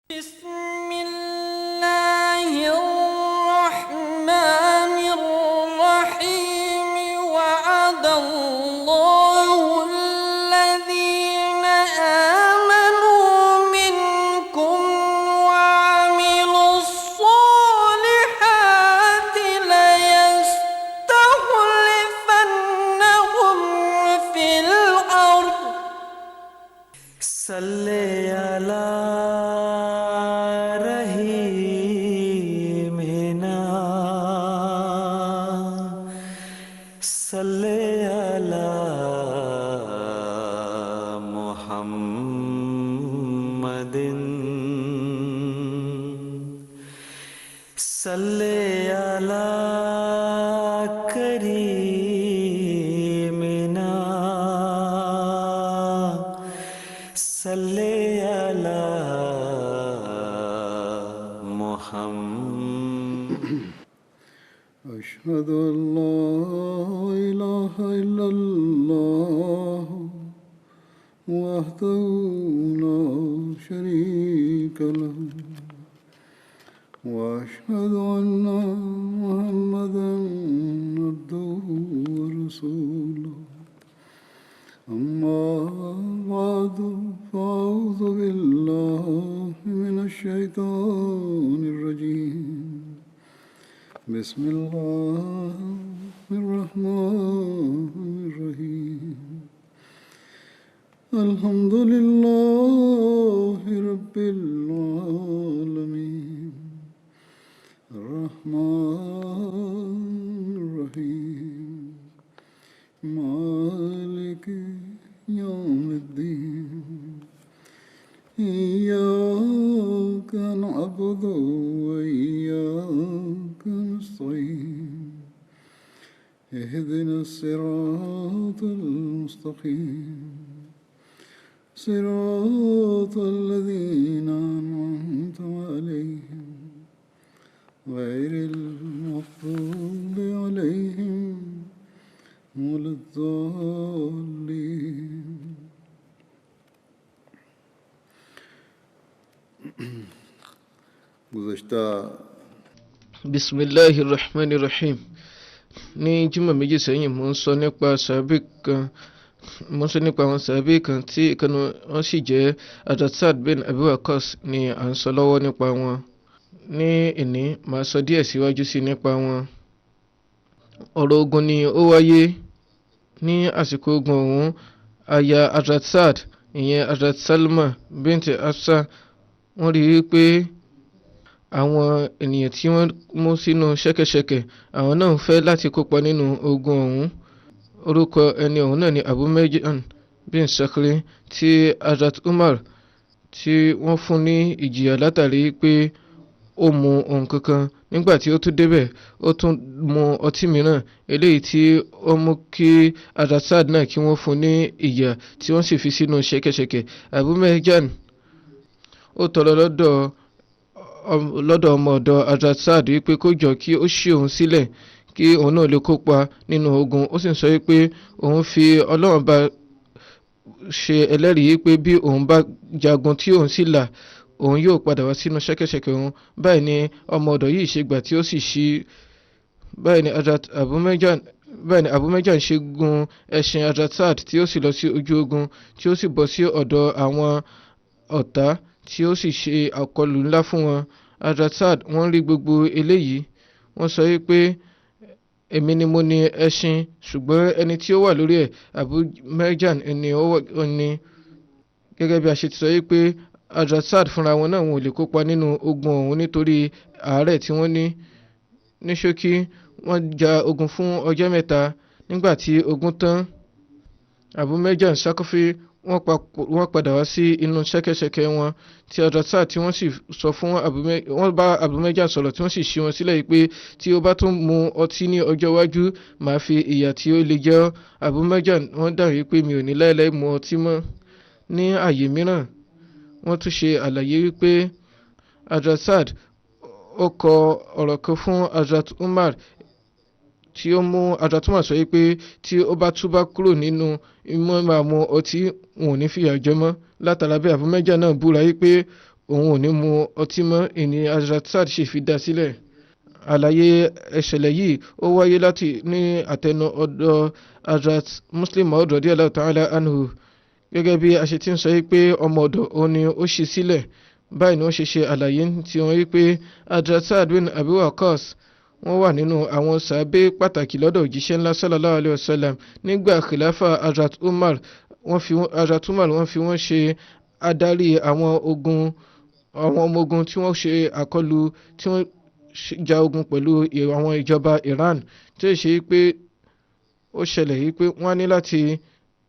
بسم الله الرحمن الرحيم. وعد الله الذين آمنوا منكم وعملوا الصالحات ليستخلفنهم في الأرض. صلی علی رحیمنا، صلی علی محمد، صلی علی کریمنا، صلی علی محمد. أشهد أن لا إله إلا الله وحده لا شريك له، وأشهد أن محمدا عبده ورسوله. أما بعد، فأعوذ بالله من الشيطان الرجيم. بسم الله الرحمن الرحيم. الحمد لله رب العالمين، الرحمن الرحيم، مالك يوم الدين. إياك نعبد وإياك نستعين. اهدنا الصراط المستقيم، صراط الذين أنعمت عليهم، غير المغضوب عليهم ولا الضالين. گزشتہ Bisimilahi rahman rahim. Ní jímọ̀ 2 sẹ́yìn, mo ń sọ nípa sàábì kan, mo ń sọ nípa àwọn sàábì kan tí ìkànnì wọn sì jẹ́ Hazrat Sa'd bin Abi Waqqas ni à ń sọ lọ́wọ́ nípa wọn. Ní ìní, màá sọ díẹ̀ síwájú sí nípa wọn. Ọ̀rọ̀ ogun ni ó wáyé ní àsìkò ogun ọ̀hún. Aya Hazrat Sa'd, ìyẹn Hazrat Salma bint Hafsa, wọ́n rí i pé àwọn ènìyàn tí wọ́n mú sínú ṣẹ́kẹ́ṣẹkẹ̀, àwọn náà ń fẹ́ láti kópa nínú ogun ọ̀hún. Orúkọ ẹni ọ̀hún náà ni Abu Mejjan bin Sakhri, tí Hazrat Umar tí wọ́n fún ní ìjìyà látàrí pé ó mu ohun kankan. Nígbà tí ó tún débẹ̀, ó tún mu ọtí mìíràn, eléyìí tí ó mú kí Hazrat Sa'd náà kí wọ́n fún ní ìyà tí wọ́n sì fi sínú ṣẹ́kẹ́ṣẹkẹ̀. Abu Mejjan ó tọrọ lọ́dọ̀ ọmọ ọ̀dọ̀ Hazrat Sa'd wípé kó jọ kí ó ṣí òun sílẹ̀ kí òun náà lè kópa nínú ogun. Ó sì ń sọ wípé òun fi Ọlọ́run bá ṣe ẹlẹ́rìí wípé bí òun bá jagun tí òun sì là, òun yóò padà wá sínú ṣẹ́kẹ́ṣẹkẹ̀ òun. Báyìí ni ọmọ ọ̀dọ̀ yìí ṣe gbà tí ó sì ṣí. Báyìí ni Hazrat Abu Mejjan, báyìí ni Abu Mejjan ṣe gun ẹṣin Hazrat Sa'd tí ó sì lọ sí ojú ogun, tí ó sì bọ́ sí ọ̀dọ̀ àwọn ọ̀tá, tí ó sì ṣe àkọlù ńlá fún wọn. Hazrat Sa'd wọ́n rí gbogbo eléyìí, wọ́n sọ wípé èmi ni mo ní ẹṣin, ṣùgbọ́n ẹni tí ó wà lórí ẹ̀, Abu Mejjan ni ó ní. Gẹ́gẹ́ bí a ṣe ti sọ wípé Hazrat Sa'd fúnra wọn náà wọn ò lè kópa nínú ogun ọ̀hún nítorí àárẹ̀ tí wọ́n ní. Ní ṣókí, wọ́n ja ogun fún ọjọ́ 3. Nígbà tí ogun tán, Abu Mejjan Sakafi wọ́n padà wá sí inú ṣẹ́kẹ́ṣẹkẹ̀ wọn tí Hazrat Sa'd, tí wọ́n sì sọ fún wọ́n bá Abu Mejjan sọ̀rọ̀, tí wọ́n sì ṣí wọn sílẹ̀ pé tí ó bá tún mu ọtí ní ọjọ́ iwájú, màá fi ìyà tí ó le jẹ ọ́. Abu Mejjan wọ́n dáhùn wípé mi ò ní láéláé mu ọtí mọ́. Ní ààyè mìíràn, wọ́n tún ṣe àlàyé wípé Hazrat Sa'd ó kọ ọ̀rọ̀ kan fún Hazrat Umar tí ó mú Hazrat Umar sọ wípé tí ó bá túbá kúrò nínú mímọ́ máa mu ọtí, wọn ò ní fìyà jẹ mọ́. Látara bí Abu Mejjan náà búra wípé òun ò ní mu ọtí mọ́. Ìní Hazrat Saad ṣe fi dá sílẹ̀. Àlàyé ìṣẹ̀lẹ̀ yìí ó wáyé láti ní àtẹnu ọ̀dọ̀ Hazrat Muslim Maud radiyallahu ta'ala anhu. Gẹ́gẹ́ bí a ṣe ti ń sọ yìí pé ọmọ ọ̀dọ̀ òun ni ó ṣí sílẹ̀, báyìí ni wọ́n ṣe ṣe àlàyé tí wọ́n yìí pé Hazrat Saad bin Abi Waqqas wọ́n wà nínú àwọn sàábé pàtàkì lọ́dọ̀ òjíṣẹ́ ńlá sallallahu alayhi wa sallam. Nígbà khilafa Hazrat Umar, wọ́n fi Hazrat Umar wọ́n fi wọ́n ṣe adarí àwọn ogun, àwọn ọmọ ogun tí wọ́n ṣe àkọlù, tí wọ́n ja ogun pẹ̀lú àwọn ìjọba Iran, tí ó ṣe pé ó ṣẹlẹ̀ yìí pé wọ́n ní láti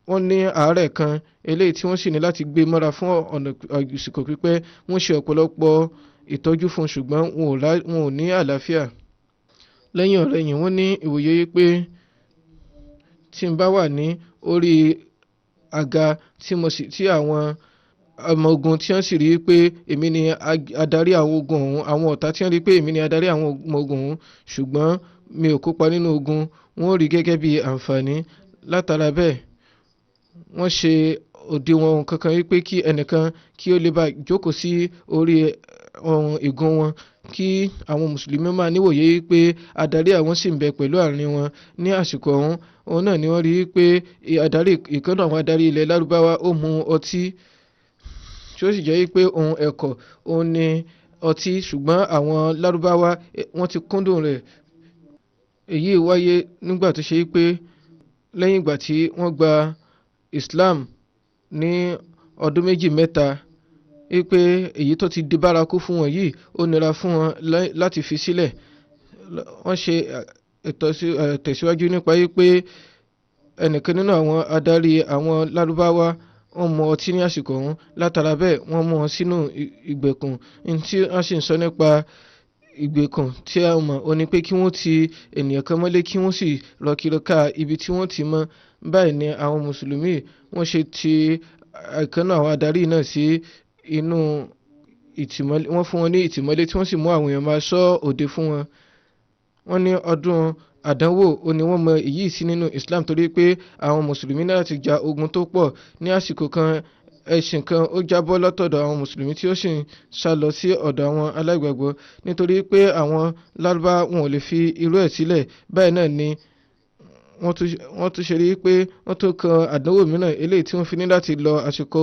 wọ́n ní àárẹ̀ kan eléyìí tí wọ́n sì ní láti gbé mọ́ra fún ọ̀nà àsìkò pípẹ́. Wọ́n ṣe ọ̀pọ̀lọpọ̀ ìtọ́jú fún un, ṣùgbọ́n wọn ò ní àlàáfíà. Lẹ́yìn ọ̀rẹ̀yìn, wọ́n ní ìwòye yìí pé tí n bá wà ní orí àga tí mo sì tí àwọn ọmọ ogun tí wọ́n sì rí pé èmi ni adarí àwọn ogun ọ̀hún, àwọn ọ̀tá tí wọ́n rí pé èmi ni adarí àwọn ọmọ ogun ọ̀hún, ṣùgbọ́n mi ò kópa nínú ogun, wọ́n rí gẹ́gẹ́ bí àǹfààní. Látara bẹ́ẹ̀, wọ́n ṣe òdiwọ̀n kankan wípé kí ẹnìkan kí ó lè bá jókòó sí orí ohun ìgún wọn, kí àwọn mùsùlùmí máa níwòye pé adarí àwọn sì ń bẹ pẹ̀lú àárín wọn ní àsìkò ọ̀hún. Òun náà ni wọ́n rí pé adarí ìkànnì àwọn adarí ilẹ̀ Lárúbáwá ó mu ọtí, tí ó sì jẹ́ pé ohun ẹ̀kọ́ òun ni ọtí, ṣùgbọ́n àwọn Lárúbáwá wọ́n ti kúndùn rẹ̀. Èyí wáyé nígbà tó ṣe pé lẹ́yìn ìgbà tí wọ́n gba Islam ní ọdún méjì mẹ́ta, wípé èyí tó ti di bárakú fún wọn yìí, ó nira fún wọn láti fi sílẹ̀. Wọ́n ṣe tẹ̀síwájú nípa wípé ẹnìkan nínú àwọn adarí àwọn Lárúbáwá wọ́n mu ọtí ní àsìkò ọ̀hún. Látara bẹ́ẹ̀, wọ́n mú wọn sínú ìgbèkùn. Ní tí wọ́n sì ń sọ nípa ìgbèkùn tí a mọ̀ ó ní pé kí wọ́n ti ènìyàn kan mọ́lé, kí wọ́n sì rọ kiri ká ibi tí wọ́n ti mọ́. Báyìí ni àwọn mùsùlùmí wọ́n ṣe ti ìkànnà àwọn adarí náà sí inú ìtìmọ́lé. Wọ́n fún wọn ní ìtìmọ́lé, tí wọ́n sì mú àwọn èèyàn máa ṣọ́ òde fún wọn. Wọ́n ní ọdún àdánwò ó ní wọ́n mọ èyí sí nínú Islam, torí pé àwọn mùsùlùmí náà ti ja ogun tó pọ̀. Ní àsìkò kan, ẹṣin kan ó jábọ́ látọ̀dọ̀ àwọn mùsùlùmí tí ó sì ń sá lọ sí ọ̀dọ̀ àwọn aláìgbàgbọ́. Nítorí pé àwọn Lárúbá wọn ò lè fi irú ẹ̀ sílẹ̀, báyìí náà ni wọ́n tún ṣe rí pé wọ́n tún kan àdánwò mìíràn eléyìí tí wọ́n fi ní láti lọ àsìkò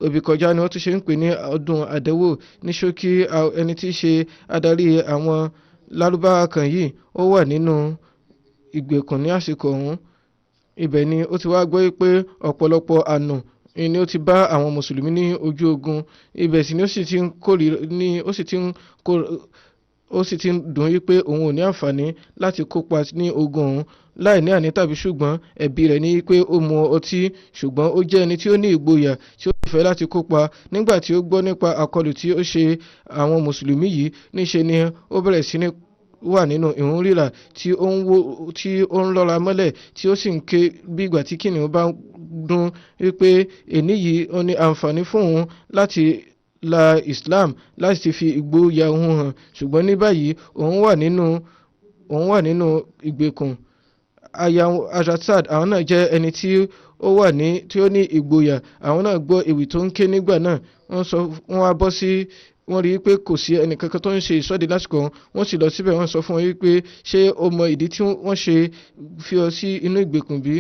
òbí kọjá ni wọ́n tún ṣe ń pè ní ọdún àdánwò. Ní ṣókí, ẹni tí í ṣe adarí àwọn Lárúbáwá kan yìí ó wà nínú ìgbèkùn ní àsìkò ọ̀hún. Ibẹ̀ ni ó ti wá gbọ́ pé ọ̀pọ̀lọpọ̀ àánú ni ó ti bá àwọn mùsùlùmí ní ojú ogun. Ibẹ̀ sì ni ó sì ti ń kórìíra ní ó sì ti ń kó ó sì ti ń dùn wípé òun ò ní àǹfààní láti kópa ní ogun ọ̀hún. Láì ní àní tàbí ṣùgbọ́n, ẹ̀bi rẹ̀ ní pé ó mu ọtí, ṣùgbọ́n ó jẹ́ ẹni tí ó ní ìgboyà tí ó sì fẹ́ láti kópa. Nígbà tí ó gbọ́ nípa àkọlù tí ó ṣe àwọn mùsùlùmí yìí, níṣe ni ó bẹ̀rẹ̀ sí ní wà nínú ìhun rírà tí ó ń wó, tí ó ń lọ́ra mọ́lẹ̀, tí ó sì ń ké bí ìgbà tí kìnìún bá ń dún, wípé èní yìí ó ní àǹfààní fún òun láti la Islam, láti fi ìgboyà òun hàn, ṣùgbọ́n ní báyìí òun wà nínú ìgbèkùn. Aya Hazrat Saad, àwọn náà jẹ́ ẹni tí ó wà ní tí ó ní ìgboyà. Àwọn náà gbọ́ ewì tó ń ké nígbà náà. Wọ́n sọ, wọ́n wá bọ́ sí, wọ́n rí i pé kò sí ẹnì kankan tó ń ṣe ìsọdí lásìkò ọ̀hún. Wọ́n sì lọ síbẹ̀, wọ́n sọ fún wọn wípé ṣé o mọ ìdí tí wọ́n ṣe fi ọ sí inú ìgbèkùn bí?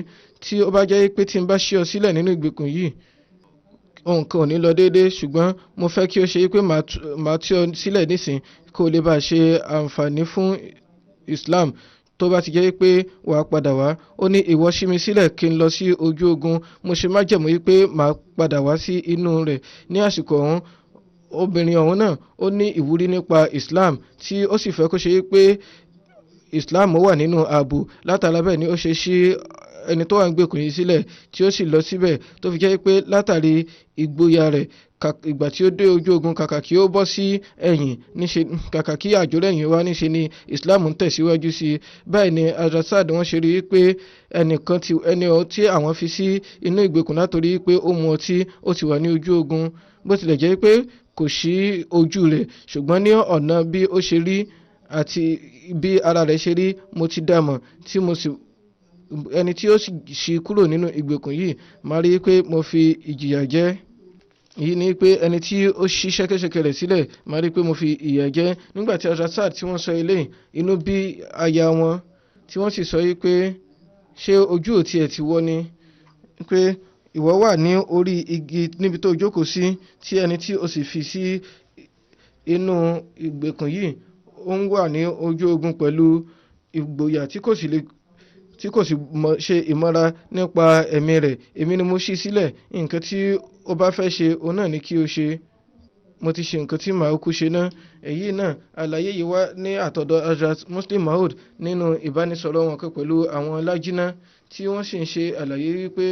Tí ó bá jẹ́ pé tí n bá ṣí ọ sílẹ̀ nínú ìgbèkùn yìí, ohun kan ò ní lọ déédéé, ṣùgbọ́n mo fẹ́ kí o ṣe pé màá tú ọ sílẹ̀ nísìn kó o lè bá ṣe àǹfààní fún Islam tó bá ti jẹ́ pé wàá padà wá. Ó ní, "Ìwọ ṣí mi sílẹ̀ kí n lọ sí ojú ogun, mo ṣe májẹ̀mú wípé màá padà wá sí inú rẹ̀." Ní àsìkò ọ̀hún, obìnrin ọ̀hún náà ó ní ìwúrí nípa Islam, tí ó sì fẹ́ kó ṣe pé Islam wà nínú ààbò. Látara bẹ́ẹ̀ ni ó ṣe ṣí ẹni tó wà ń gbèkùn yìí sílẹ̀, tí ó sì lọ síbẹ̀, tó fi jẹ́ pé látàrí ìgboyà rẹ̀, ìgbà tí ó dé ojú ogun, kàkà kí ó bọ́ sí ẹ̀yìn níṣe, kàkà kí àjórẹ̀yìn wá, níṣe ni Islam ń tẹ̀síwájú sí i. Báyìí ni Hazrat Saad wọ́n ṣe rí i pé ẹnìkan tí ẹni tí àwọn fi sí inú ìgbèkùn látòrí pé ó mu ọtí, ó ti wà ní ojú ogun. Bó tilẹ̀ jẹ́ pé kò sí ojú rẹ̀, ṣùgbọ́n ní ọ̀nà bí ó ṣe rí àti bí ara rẹ̀ ṣe rí, mo ti dá mọ̀, tí mo sì ẹni tí ó sì ṣí kúrò nínú ìgbèkùn yìí, máa rí i pé mo fi ìjìyà jẹ. Èyí ni pé ẹni tí ó ṣí ṣẹ́kẹ́ṣẹkẹ̀ rẹ̀ sílẹ̀, máa rí pé mo fi ìyà jẹ. Nígbà tí Hazrat Saad tí wọ́n sọ eléyìí, inú bí aya wọn, tí wọ́n sì sọ yìí pé ṣé ojú ò tiẹ̀ ti wọ́ ni, pé ìwọ wà ní orí igi níbi tó jókòó sí, tí ẹni tí o sì fi sí inú ìgbèkùn yìí ó ń wà ní ojú ogun pẹ̀lú ìgboyà tí kò sì lè, tí kò sì mọ̀ ṣe ìmọ̀ra nípa ẹ̀mí rẹ̀. Èmi ni mo ṣí sílẹ̀. Nǹkan tí ó bá fẹ́ ṣe, òun náà ni kí o ṣe. Mo ti ṣe nǹkan tí màá kú ṣe náà. Èyí náà, àlàyé yìí wá ní àtọ̀dọ̀ Hazrat Muslim Maud nínú ìbánisọ̀rọ̀ wọn kan pẹ̀lú àwọn lájínà, tí wọ́n sì ń ṣe àlàyé wípé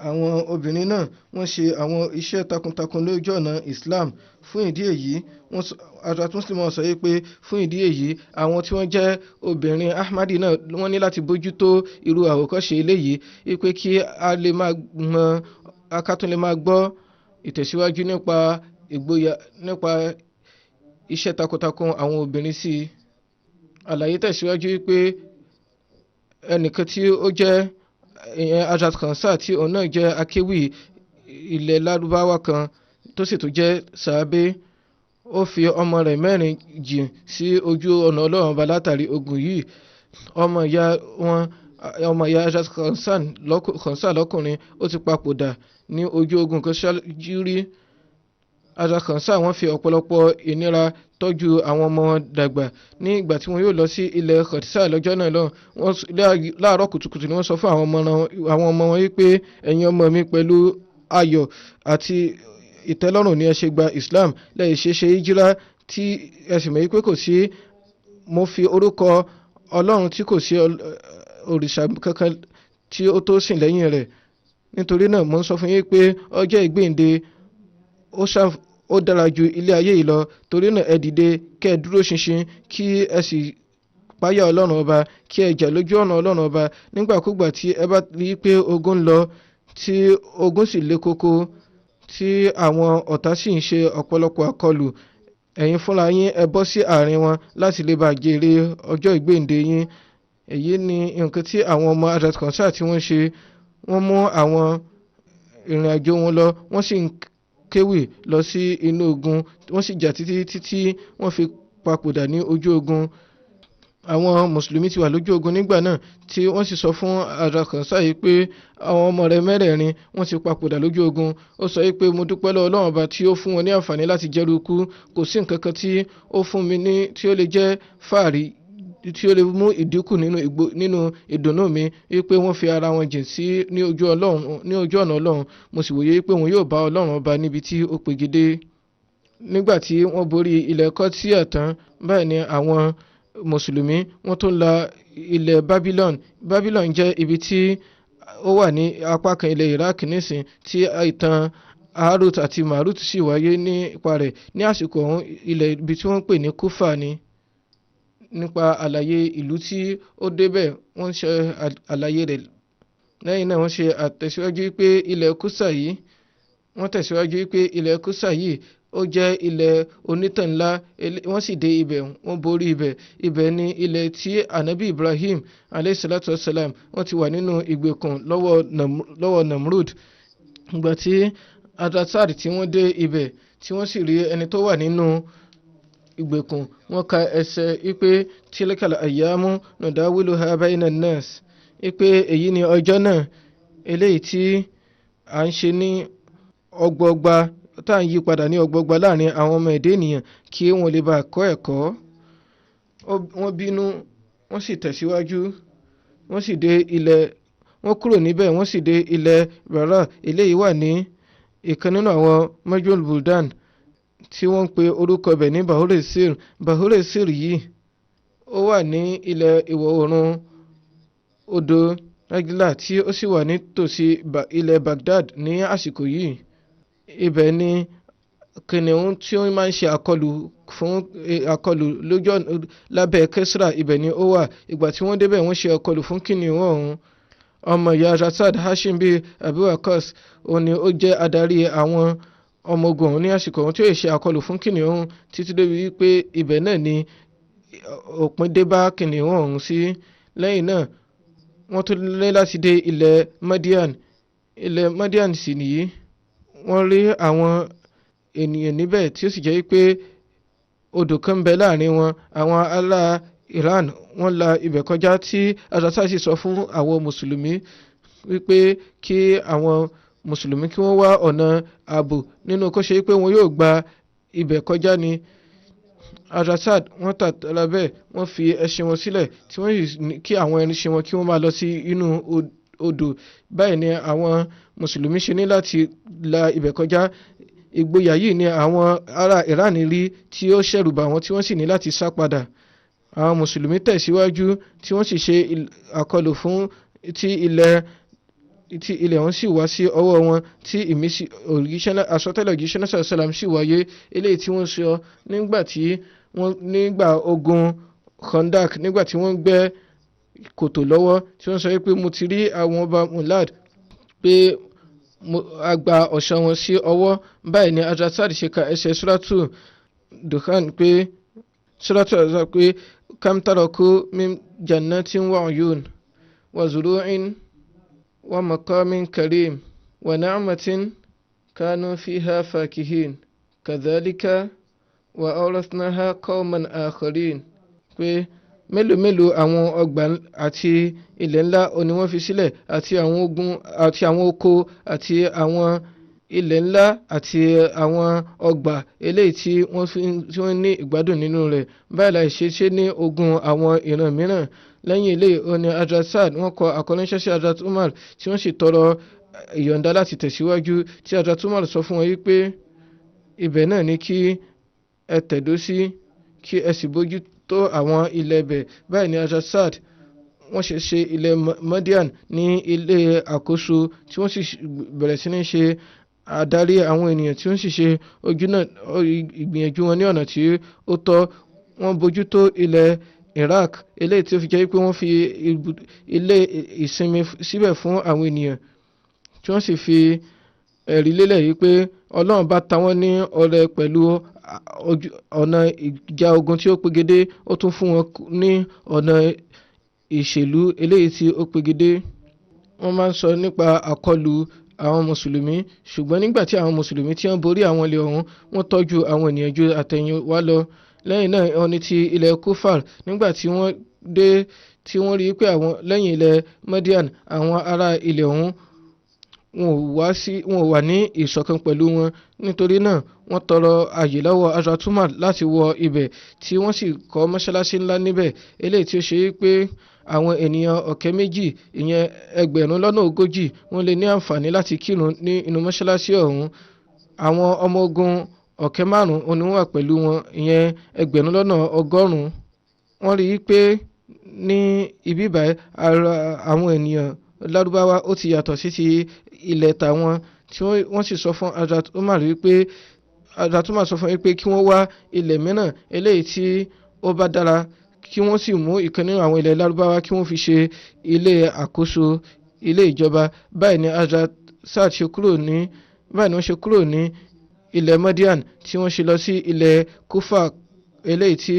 àwọn obìnrin náà wọ́n ṣe àwọn iṣẹ́ takuntakun lójú ọ̀nà Islam. Fún ìdí èyí, wọ́n Hazrat Muslim Maud sọ wípé fún ìdí èyí, àwọn tí wọ́n jẹ́ obìnrin Ahmadi náà wọ́n ní láti bójútó irú àwòkọ́ṣe eléyìí, wípé kí a lè máa mọ, ká tún lè máa gbọ́ ìtẹ̀síwájú nípa ìgboyà, nípa iṣẹ́ takuntakun àwọn obìnrin sí i. Àlàyé tẹ̀síwájú wípé ẹnìkan tí ó jẹ́ ìyẹn Hazrat Khansa, tí òun náà jẹ́ akéwì ilẹ̀ Lárúbáwá kan tó sì tún jẹ́ sàábé, ó fi ọmọ rẹ̀ mẹ́rin jìn sí ojú ọ̀nà Ọlọ́run Ọba látàrí ogun yìí. Ọmọ ìyá wọn, ọmọ ìyá Hazrat Khansa lọ́kùnrin, ó ti papòdà ní ojú ogun kan ṣáájú rí. Hazrat Khansa wọ́n fi ọ̀pọ̀lọpọ̀ ìnira tọ́jú àwọn ọmọ wọn dàgbà. Ní ìgbà tí wọn yóò lọ sí ilẹ̀ Khatisa lọ́jọ́ náà lọ, wọ́n láàárọ̀ kùtùkùtù ni wọ́n sọ fún àwọn ọmọ wọn wípé ẹ̀yin ọmọ mi, pẹ̀lú ayọ̀ àti ìtẹ́lọ́rùn ni ẹ ṣe gba Islam, lẹ́yìn ṣe ṣe hijira, tí ẹ sì mọ̀ wípé kò sí, mo fi orúkọ Ọlọ́run tí kò sí òrìṣà kankan tí ó tó sìn lẹ́yìn rẹ̀. Nítorí náà, mo ń sọ fún yín pé ọjọ́ ìgbéǹde ó dára ju ilé ayé yìí lọ. Torí náà, ẹ dìde, kẹ́ ẹ dúró ṣinṣin, kí ẹ sì páyà Ọlọ́run Ọba, kí ẹ jà lójú ọ̀nà Ọlọ́run Ọba. Nígbàkúgbà tí ẹ bá rí i pé ogun ń lọ, tí ogun sì le koko, tí àwọn ọ̀tá sì ń ṣe ọ̀pọ̀lọpọ̀ àkọlù, ẹ̀yin fúnra yín ẹ bọ́ sí àárín wọn láti lè bá jèrè ọjọ́ ìgbéǹde yín. Èyí ni nǹkan tí àwọn ọmọ Hazrat Khansa tí wọ́n ṣe. Wọ́n mú àwọn ìrìn àjò wọn lọ, wọ́n sì ń kéwì lọ sí inú ogun, wọ́n sì jà títí títí wọ́n fi papòdà ní ojú ogun. Àwọn mùsùlùmí ti wà lójú ogun nígbà náà, tí wọ́n sì sọ fún Hazrat Khansa yìí pé àwọn ọmọ rẹ̀ mẹ́rẹ̀ẹ̀rin wọ́n ti papòdà lójú ogun. Ó sọ yìí pé mo dúpẹ́ lọ́wọ́ Ọlọ́run Ọba tí ó fún wọn ní àǹfààní láti jẹ́rú ikú. Kò sí nǹkan kan tí ó fún mi ní tí ó lè jẹ́ fàárí, tí ó lè mú ìdínkù nínú ìdùnnú mi wípé wọ́n fi ara wọn jìn sí ní ojú Ọlọ́run, ní ojú ọ̀nà Ọlọ́run. Mo sì wòye wípé wọn yóò bá Ọlọ́run Ọba níbi tí ó pegedé. Nígbà tí wọ́n borí ilẹ̀ Kọ́tíà tán báyìí ni àwọn mùsùlùmí wọ́n tún la ilẹ̀ Babylon. Babylon jẹ́ ibi tí ó wà ní apá kan ilẹ̀ Iraq nísìn, tí ìtàn Harut àti Marut sì wáyé nípa rẹ̀. Ní àsìkò ọ̀hún, ilẹ̀ ibi tí wọ́n ń pè ní Kufa ni. Nípa àlàyé ìlú tí ó débẹ̀, wọ́n ṣe àlàyé rẹ̀. Lẹ́yìn náà, wọ́n ṣe àtẹ̀síwájú pé ilẹ̀ Kúsà yìí, wọ́n tẹ̀síwájú pé ilẹ̀ Kúsà yìí ó jẹ́ ilẹ̀ onítàn ńlá. Wọ́n sì dé ibẹ̀, wọ́n borí ibẹ̀. Ibẹ̀ ni ilẹ̀ tí Anabi Ibrahim alayhi salatu wasalam wọ́n ti wà nínú ìgbèkùn lọ́wọ́ Namrud. Ìgbà tí Hazrat tí wọ́n dé ibẹ̀, tí wọ́n sì rí ẹni tó wà nínú ìgbèkùn, wọ́n ka ẹsẹ̀ wípé tilkal ayyamu nudawiluha bayna nas, wípé èyí ni ọjọ́ náà eléyìí tí à ń ṣe ní ọgbọọgba, tá à ń yí padà ní ọgbọọgba láàrin àwọn ọmọ ẹ̀dá ènìyàn, kí wọ́n lè bá kọ́ ẹ̀kọ́. Wọ́n bínú, wọ́n sì tẹ̀síwájú, wọ́n sì dé ilẹ̀, wọ́n kúrò níbẹ̀, wọ́n sì dé ilẹ̀ Bara. Eléyìí wà ní ìkan nínú àwọn Majul Buldan tí wọ́n ń pe orúkọ ibẹ̀ ní Bahore Sir. Bahore Sir yìí ó wà ní ilẹ̀ ìwọ̀ oòrùn odò Nagila, tí ó sì wà nítòsí ilẹ̀ Baghdad ní àsìkò yìí. Ibẹ̀ ni kìnìún tí ó máa ń ṣe àkọlù fún àkọlù lójú ọ̀nà lábẹ́ Kesra, ibẹ̀ ni ó wà. Ìgbà tí wọ́n débẹ̀, wọ́n ṣe àkọlù fún kìnìún ọ̀hún. Ọmọ ìyá Rasad Hashim bíi Abu Waqqas, òun ni ó jẹ́ adarí àwọn ọmọ ogun ọ̀hún ní àsìkò ọ̀hún, tí ó ṣe àkọlù fún kìnìún ọ̀hún títí débi wípé ibẹ̀ náà ni òpin dé bá kìnìún ọ̀hún sí. Lẹ́yìn náà, wọ́n tún ní láti dé ilẹ̀ Madian. Ilẹ̀ Madian sì nìyí. Wọ́n rí àwọn ènìyàn níbẹ̀ tí ó sì jẹ́ pé odò kan ń bẹ láàrin wọn. Àwọn ará Iran wọ́n la ibẹ̀ kọjá, tí Hazrat Saad sì sọ fún àwọn mùsùlùmí wípé kí àwọn mùsùlùmí kí wọ́n wá ọ̀nà ààbò nínú kó ṣe pé wọn yóò gba ibẹ̀ kọjá ni. Hazrat Saad wọ́n tàtàrà bẹ́ẹ̀, wọ́n fi ẹṣin wọn sílẹ̀, tí wọ́n sì ní kí àwọn ẹṣin wọn kí wọ́n máa lọ sí inú odò. Báyìí ni àwọn mùsùlùmí ṣe ní láti la ibẹ̀ kọjá. Ìgboyà yìí ni àwọn ará Iran rí tí ó ṣẹ̀rù bà wọ́n, tí wọ́n sì ní láti sá padà. Àwọn mùsùlùmí tẹ̀síwájú, tí wọ́n sì ṣe àkọlù fún ti ilẹ̀, tí ilẹ̀ ọ̀hún sì wá sí ọwọ́ wọn, tí ìmísí àsọtẹ́lẹ̀ òjíṣẹ́ náà sàlám sì wáyé, eléyìí tí wọ́n sọ nígbà tí wọ́n nígbà ogun Khandak, nígbà tí wọ́n gbẹ́ kòtò lọ́wọ́, tí wọ́n sọ pé mo ti rí àwọn ọba Mulad pé a gba ọ̀ṣọ́ wọn sí ọwọ́. Báyìí ni Hazrat Saad ṣe ka ẹsẹ̀ Suratu Dukhan pé Suratu Azab pé kam taraku min jannatin wa uyun wa zuru'in wa maqamin karim wa na'matin kanu fiha fakihin kadhalika wa awrathnaha qawman akharin, pé mélòó mélòó àwọn ọgbà àti ilẹ̀ ńlá ni wọ́n fi sílẹ̀, àti àwọn ogun àti àwọn oko àti àwọn ilẹ̀ ńlá àti àwọn ọgbà eléyìí tí wọ́n fi tí wọ́n ní ìgbádùn nínú rẹ̀. Báyìí láì ṣe ṣe ní ogun àwọn ìran mìíràn. Lẹ́yìn eléyìí ó ní Hazrat Saad wọ́n kọ àkọránṣẹ́ sí Hazrat Umar, tí wọ́n sì tọrọ ìyọ̀ǹda láti tẹ̀síwájú, tí Hazrat Umar sọ fún wọn yìí pé ibẹ̀ náà ni kí ẹ tẹ̀dó sí, kí ẹ sì bójú tó àwọn ilẹ̀ ibẹ̀. Báyìí ni Hazrat Saad wọ́n ṣe ṣe ilẹ̀ Madian ní ilé àkóso, tí wọ́n sì bẹ̀rẹ̀ sí ní ṣe adarí àwọn ènìyàn, tí wọ́n sì ṣe ojú náà ìgbìyànjú wọn ní ọ̀nà tí ó tọ́. Wọ́n bójú tó ilẹ̀ Iraq, eléyìí tí ó fi jẹ́ pé wọ́n fi ilé ìsinmi síbẹ̀ fún àwọn ènìyàn, tí wọ́n sì fi ẹ̀rí lélẹ̀ yìí pé Ọlọ́run bá ta wọ́n ní ọrẹ pẹ̀lú ọ̀nà ìjà ogun tí ó pegedé, ó tún fún wọn ní ọ̀nà ìṣèlú eléyìí tí ó pegedé. Wọ́n máa ń sọ nípa àkọlù àwọn mùsùlùmí, ṣùgbọ́n nígbà tí àwọn mùsùlùmí tí wọ́n borí àwọn ilẹ̀ ọ̀hún, wọ́n tọ́jú àwọn ènìyàn ju àtẹ̀yìnwá lọ. Lẹ́yìn náà wọ́n ní ti ilẹ̀ Kufar, nígbà tí wọ́n dé, tí wọ́n rí i pé àwọn lẹ́yìn ilẹ̀ Madian, àwọn ará ilẹ̀ ọ̀hún wọn ò wà ní ìṣọ̀kan pẹ̀lú wọn. Nítorí náà wọ́n tọrọ àyè lọ́wọ́ Hazrat Umar láti wọ ibẹ̀, tí wọ́n sì kọ́ mọ́ṣáláṣí ńlá níbẹ̀, eléyìí tí ó ṣe é pé àwọn ènìyàn 2,000, ìyẹn 40,000, wọ́n lè ní àǹfààní láti kírun ní inú mọ́ṣáláṣí ọ̀hún. Àwọn ọmọ ogun 5,000 ni wọ́n wà pẹ̀lú wọn, ìyẹn 100,000. Wọ́n rí i pé ní ibi báyìí ara àwọn ènìyàn Lárúbáwá ó ti yàtọ̀ sí ti ilẹ̀ tàwọn, tí wọ́n sì sọ fún Hazrat Umar wípé Hazrat Umar sọ fún wípé kí wọ́n wá ilẹ̀ mìíràn eléyìí tí ó bá dára, kí wọ́n sì mú ìkan nínú àwọn ilẹ̀ Lárúbáwá kí wọ́n fi ṣe ilé àkóso ilé ìjọba. Báyìí ni Hazrat Saad ṣe kúrò ní báyìí ni wọ́n ṣe kúrò ní ilẹ̀ Madian, tí wọ́n ṣe lọ sí ilẹ̀ Kufa, eléyìí tí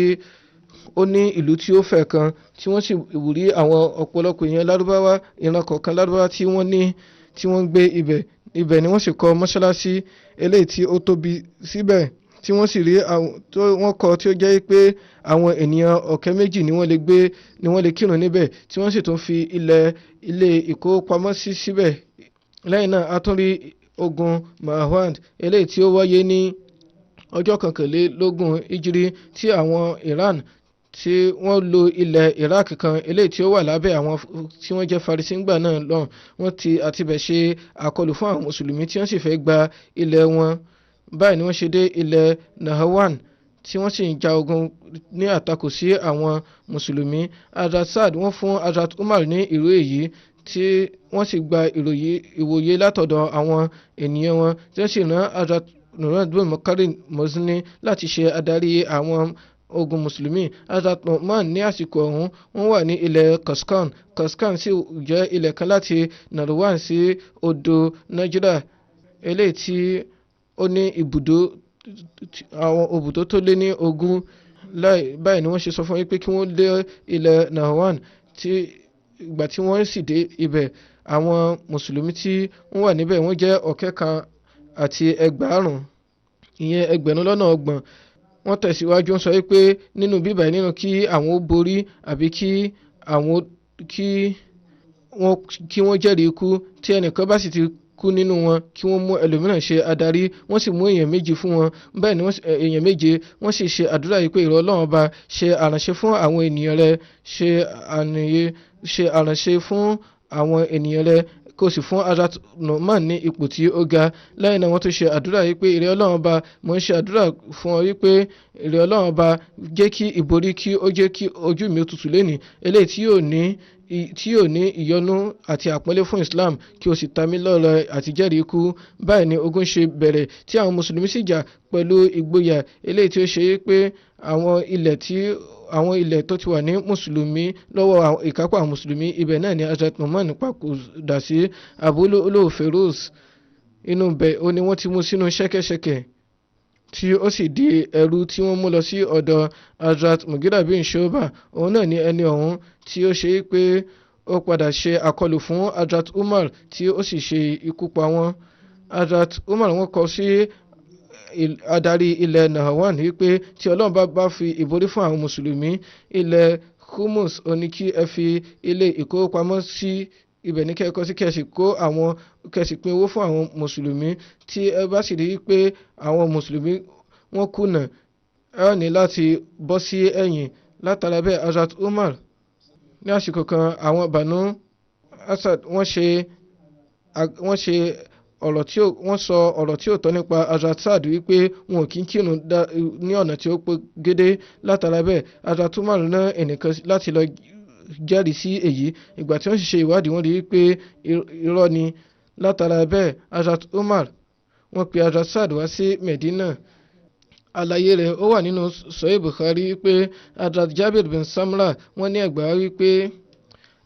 ó ní ìlú tí ó fẹ̀ kan, tí wọ́n sì rí àwọn ọ̀pọ̀lọpọ̀ èèyàn Lárúbáwá, ìran kọ̀ọ̀kan Lárúbáwá tí wọ́n ní tí wọ́n ń gbé ibẹ̀. Ibẹ̀ ni wọ́n sì kọ́ mọ́ṣáláṣí eléyìí tí ó tóbi síbẹ̀, tí wọ́n sì rí àwọn tó wọ́n kọ́ tí ó jẹ́ pé àwọn ènìyàn 2,000 ni wọ́n lè gbé, ni wọ́n lè kírun níbẹ̀, tí wọ́n sì tún fi ilẹ̀ ilé ìkówópamọ́sí síbẹ̀. Lẹ́yìn náà a tún rí ogun Mahawand, eléyìí tí ó wáyé ní ọjọ́ 21 ìjírí, tí àwọn Iran tí wọ́n lo ilẹ̀ Iraq kan eléyìí tí ó wà lábẹ́ àwọn tí wọ́n jẹ́ Farisi ńgbà náà lọ́hùn. Wọ́n ti àtibẹ̀ ṣe àkọlù fún àwọn mùsùlùmí, tí wọ́n sì fẹ́ gba ilẹ̀ wọn. Báyìí ni wọ́n ṣe dé ilẹ̀ Nahawan, tí wọ́n sì ń ja ogun ní àtakò sí àwọn mùsùlùmí. Hazrat Saad wọ́n fún Hazrat Umar ní ìró èyí, tí wọ́n sì gba ìwòye látọ̀dọ̀ àwọn ènìyàn wọn, tí wọ́n sì rán Hazrat Nuran bin Muqarrin Muzni láti ṣe adarí àwọn ogun mùsùlùmí. Hazrat Nu'man ní àsìkò ọ̀hún wọ́n wà ní ilẹ̀ Kaskan. Kaskan sì jẹ́ ilẹ̀ kan láti Narwan sí odò Najra, eléyìí tí ó ní ibùdó àwọn ibùdó tó lé ní 20. Báyìí ni wọ́n ṣe sọ fún wọn pé kí wọ́n dé ilẹ̀ Nahawan, tí ìgbà tí wọ́n sì dé ibẹ̀, àwọn mùsùlùmí tí wọ́n wà níbẹ̀ wọ́n jẹ́ 4,000 àti 30,000, ìyẹn 30,000. Wọ́n tẹ̀síwájú sọ pé nínú bíbá nínú kí àwọn ó borí àbí kí wọ́n jẹ́rìí ikú. Tí ẹnìkan bá sì ti kú nínú wọn, kí wọ́n mú ẹlòmíràn ṣe adarí. Wọ́n sì mú èèyàn méjì fún wọn. Bẹ́ẹ̀ ni èèyàn méje. Wọ́n sì ṣe àdúrà yìí pé, ìrọ̀ Ọlọ́run Ọba, ṣe àránṣe fún àwọn ènìyàn rẹ, ṣe àránṣe fún àwọn ènìyàn rẹ, kó sì fún Hazrat Nu'man ní ipò tí ó ga. Lẹ́yìn náà, wọ́n tún ṣe àdúrà yìí pé, ìrẹ́ Ọlọ́run Ọba, mò ń ṣe àdúrà fún ọ wípé, ìrẹ́ Ọlọ́run Ọba, jẹ́ kí ìborí kí ó jẹ́ kí ojú mi ó tutù lénìí, eléyìí tí yóò ní ìyọ́nú àti àpọ́nlé fún Islam, kí o sì ta mí lọ́rẹ àti jẹ́rìí ikú. Báyìí ni ogun ṣe bẹ̀rẹ̀, tí àwọn mùsùlùmí sì jà pẹ̀lú ìgboyà, eléyìí tí ó ṣe pé àwọn ilẹ̀ tó ti wà ní mùsùlùmí lọ́wọ́ ìkápá àwọn mùsùlùmí, ibẹ̀ náà ni Hazrat Nu'man papòdà sí. Abu Lu'lu Feruz, inú bẹ̀ ó ní wọ́n ti mú sínú ṣẹ́kẹ́ṣẹkẹ̀, tí ó sì di ẹrú tí wọ́n mú lọ sí ọ̀dọ̀ Hazrat Mugira bin Shoba. Òun náà ní ẹni ọ̀hún tí ó ṣe é pé ó padà ṣe àkọlù fún Hazrat Umar, tí ó sì ṣe ikú pa wọ́n. Hazrat Umar, wọ́n kọ sí adarí ilẹ̀ Nahawan wípé tí Ọlọ́run bá fi ìborí fún àwọn mùsùlùmí, ilẹ̀ Humus ó ní kí ẹ fi ilé ìkówópamọ́ sí. Ibẹ̀ ní kẹ́kọ̀ọ́ sí, kẹ́sì kó àwọn kẹ́sì pín owó fún àwọn mùsùlùmí. Tí ẹ bá sì rí i pé àwọn mùsùlùmí wọ́n kùnà, ẹ ó ní láti bọ́ sí ẹ̀yìn. Látara bẹ́ẹ̀, Hazrat Umar, ní àsìkò kan, àwọn Banu Asad wọ́n ṣe ọ̀rọ̀ tí ó wọ́n sọ ọ̀rọ̀ tí ò tọ́ nípa Hazrat Saad, wípé wọn ò kí ń kírun ní ọ̀nà tí ó pé gédé. Látara bẹ́ẹ̀, Hazrat Umar rán ẹnìkan láti lọ jẹ́rìí sí èyí. Ìgbà tí wọ́n sì ṣe ìwádìí, wọ́n rí i pé irọ́ ni. Látara bẹ́ẹ̀, Hazrat Umar, wọ́n pe Hazrat Saad wá sí Medina. Àlàyé rẹ̀ ó wà nínú Sahih Bukhari wípé Hazrat Jabir bin Samra, wọ́n ní ẹgbàá wípé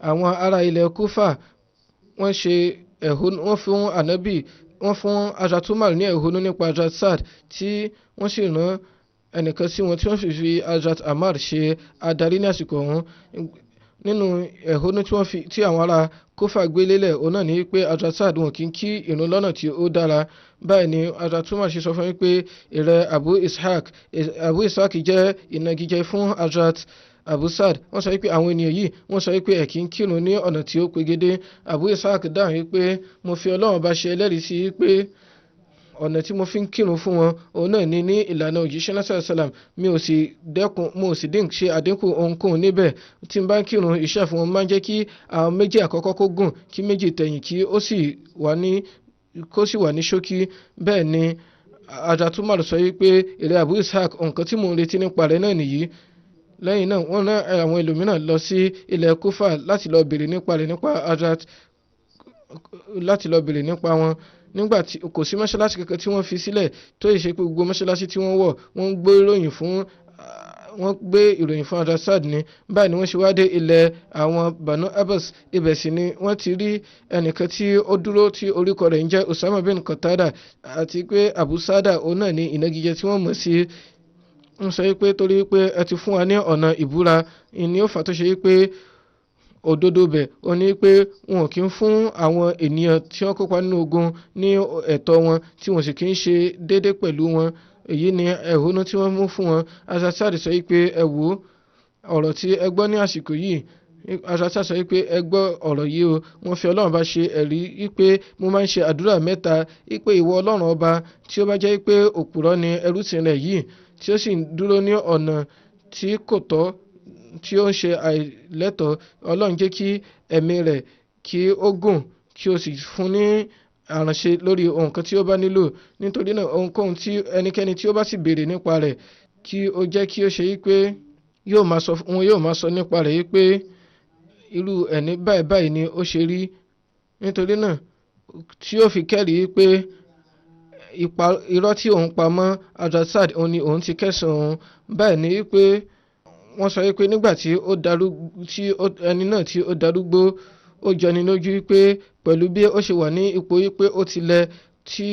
àwọn ará ilẹ̀ Kufa, wọ́n ṣe ẹ̀hónú, wọ́n fún Anabi, wọ́n fún Hazrat Umar ní ẹ̀hónú nípa Hazrat Saad, tí wọ́n sì rán ẹnìkan sí wọn, tí wọ́n sì fi Hazrat Ammar ṣe adarí ní àsìkò ọ̀hún. Nínú ẹ̀hónú tí wọ́n fi tí àwọn ará Kúfà gbé lélẹ̀, òun náà ní pé Hazrat Saad, wọn kì í kí ìrun lọ́nà tí ó dára. Báyìí ni Hazrat Umar ṣe sọ fún mi pé, ìrẹ Abu Ishaq. Abu Ishaq jẹ́ ìnagijẹ fún Hazrat Abu Saad. Wọ́n sọ wípé àwọn ènìyàn yìí, wọ́n sọ wípé ẹ̀ kì í kírun ní ọ̀nà tí ó pegedé. Abu Ishaq dáhùn wípé, mo fi Ọlọ́run bá ṣe ẹlẹ́rìí sí pé ọ̀nà tí mo fi ń kírun fún wọn, òun náà ní ní ìlànà òjíṣẹ́ náà sàlám. Mi ò sì dẹ́kun, mo ò sì dín ṣe àdínkù ohunkóhun níbẹ̀. Tí n bá ń kírun ìṣá fún wọn, máa ń jẹ́ kí àwọn méjì àkọ́kọ́ kó gùn, kí méjì tẹ̀yìn kí ó sì wà ní ṣókí. Bẹ́ẹ̀ ni Hazrat Umar sọ wípé, èrè Abu Ishaq, nǹkan tí mò ń retí nípa rẹ̀ náà nìyí. Lẹ́yìn náà, wọ́n rán àwọn ẹlòmíràn lọ sí ilẹ̀ Kúfà láti lọ béèrè nípa rẹ̀, nípa Hazrat, láti lọ béèrè nípa wọn. Nígbà tí kò sí mọ́ṣáláṣí kankan tí wọ́n fi sílẹ̀, tó yẹ ṣe pé gbogbo mọ́ṣáláṣí tí wọ́n wọ̀, wọ́n gbé ìròyìn fún Hazrat Saad ní. Báyìí ni wọ́n ṣe wá dé ilẹ̀ àwọn Banu Abbas. Ibẹ̀ sì ni wọ́n ti rí ẹnìkan tí ó dúró, tí orúkọ rẹ̀ ń jẹ́ Usama bin Qatada, àti pé Abu Sada, òun náà ní ìnagijẹ tí wọ́n mọ̀ sí. Ń sọ pé torí pé ẹ ti fún wa ní ọ̀nà ìbúra ni ó fà tó ṣe pé òdodo bẹ̀ ó ní pé wọn ò kí ń fún àwọn ènìyàn tí wọ́n kópa nínú ogun ní ẹ̀tọ́ wọn, tí wọ́n sì kí ń ṣe déédé pẹ̀lú wọn. Èyí ni ẹ̀hónú tí wọ́n mú fún wọn. Hazrat Saad sọ pé, ẹ wò ó, ọ̀rọ̀ tí ẹ gbọ́ ní àsìkò yìí. Hazrat Saad sọ pé, ẹ gbọ́ ọ̀rọ̀ yìí o, wọ́n fi Ọlọ́run bá ṣe ẹ̀rí wípé mo máa ń ṣe àdúrà mẹ́ta wípé, ìwọ Ọlọ́run Ọba, tí ó bá jẹ́ pé òpùrọ́ ni ẹrúsìn rẹ̀ yìí, tí ó sì ń dúró ní ọ̀nà tí kò tọ́, tí ó ń ṣe àìlẹ́tọ̀ọ́, Ọlọ́run, jẹ́ kí ẹ̀mí rẹ̀ kí ó gùn, kí o sì fún ní àránṣe lórí ohun kan tí ó bá nílò. Nítorí náà, ohunkóhun tí ẹnikẹ́ni tí ó bá sì béèrè nípa rẹ̀, kí ó jẹ́ kí ó ṣe wípé yóò máa sọ wọn, yóò máa sọ nípa rẹ̀ wípé irú ẹni báyìí báyìí ni ó ṣe rí. Nítorí náà, tí ó fi kẹ́rìí pé irọ́ tí òun pa mọ́ Hazrat Saad, òun ni òun ti kẹ́sàn-án òun. Báyìí ni wípé wọ́n sọ wípé nígbà tí ó darúgbó, tí ẹni náà tí ó darúgbó, ó jọni lójú wípé pẹ̀lú bí ó ṣe wà ní ipò wípé ó ti lẹ, tí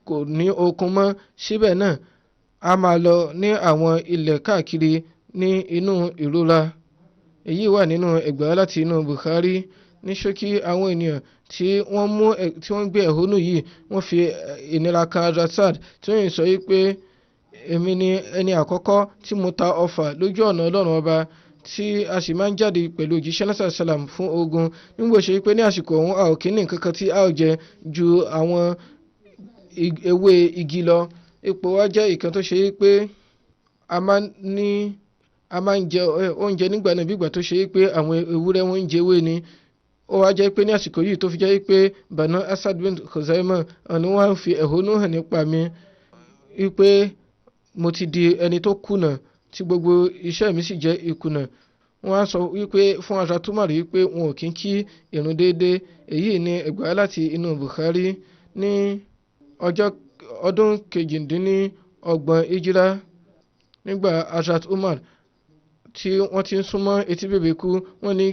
kò ní okun mọ́, síbẹ̀ náà a máa lọ ní àwọn ilẹ̀ káàkiri ní inú ìrora. Èyí wà nínú ẹgbàá láti inú Bukhari. Ní ṣókí, àwọn ènìyàn tí wọ́n mú tí wọ́n gbé ẹ̀hónú yìí, wọ́n fi ìnira kan Hazrat Saad, tí wọ́n sọ wípé èmi ni ẹni àkọ́kọ́ tí mo ta ọfà lójú ọ̀nà Ọlọ́run Ọba, tí a sì máa ń jáde pẹ̀lú òjíṣẹ́ náà sàlám fún ogun, nígbà ṣe wípé ní àsìkò ọ̀hún a ò kí ní nǹkan kan tí a ò jẹ ju àwọn ewé igi lọ. Ipò wa jẹ́ ìkan tó ṣe wípé a máa ń jẹ oúnjẹ nígbà náà bí ìgbà tó ṣe wípé àwọn ewúrẹ́ wọn ń jẹ ewé ni. Ó wá jẹ́ pé ní àsìkò yìí tó fi jẹ́ pé Banu Asad bin Khuzaimah ni wọ́n fi ẹ̀hónú hàn nípa mi wípé mo ti di ẹni tó kùnà, tí gbogbo iṣẹ́ mi sì jẹ́ ìkùnà. Wọ́n á sọ wípé fún Hazrat Umar wípé wọn ò kí ń kí ìrun déédéé. Èyí ni ẹgbàá láti inú Bukhari. Ní ọjọ́ ọdún 28 Hijra, nígbà Hazrat Umar tí wọ́n ti ń súnmọ́ etí bèbè kú, wọ́n ní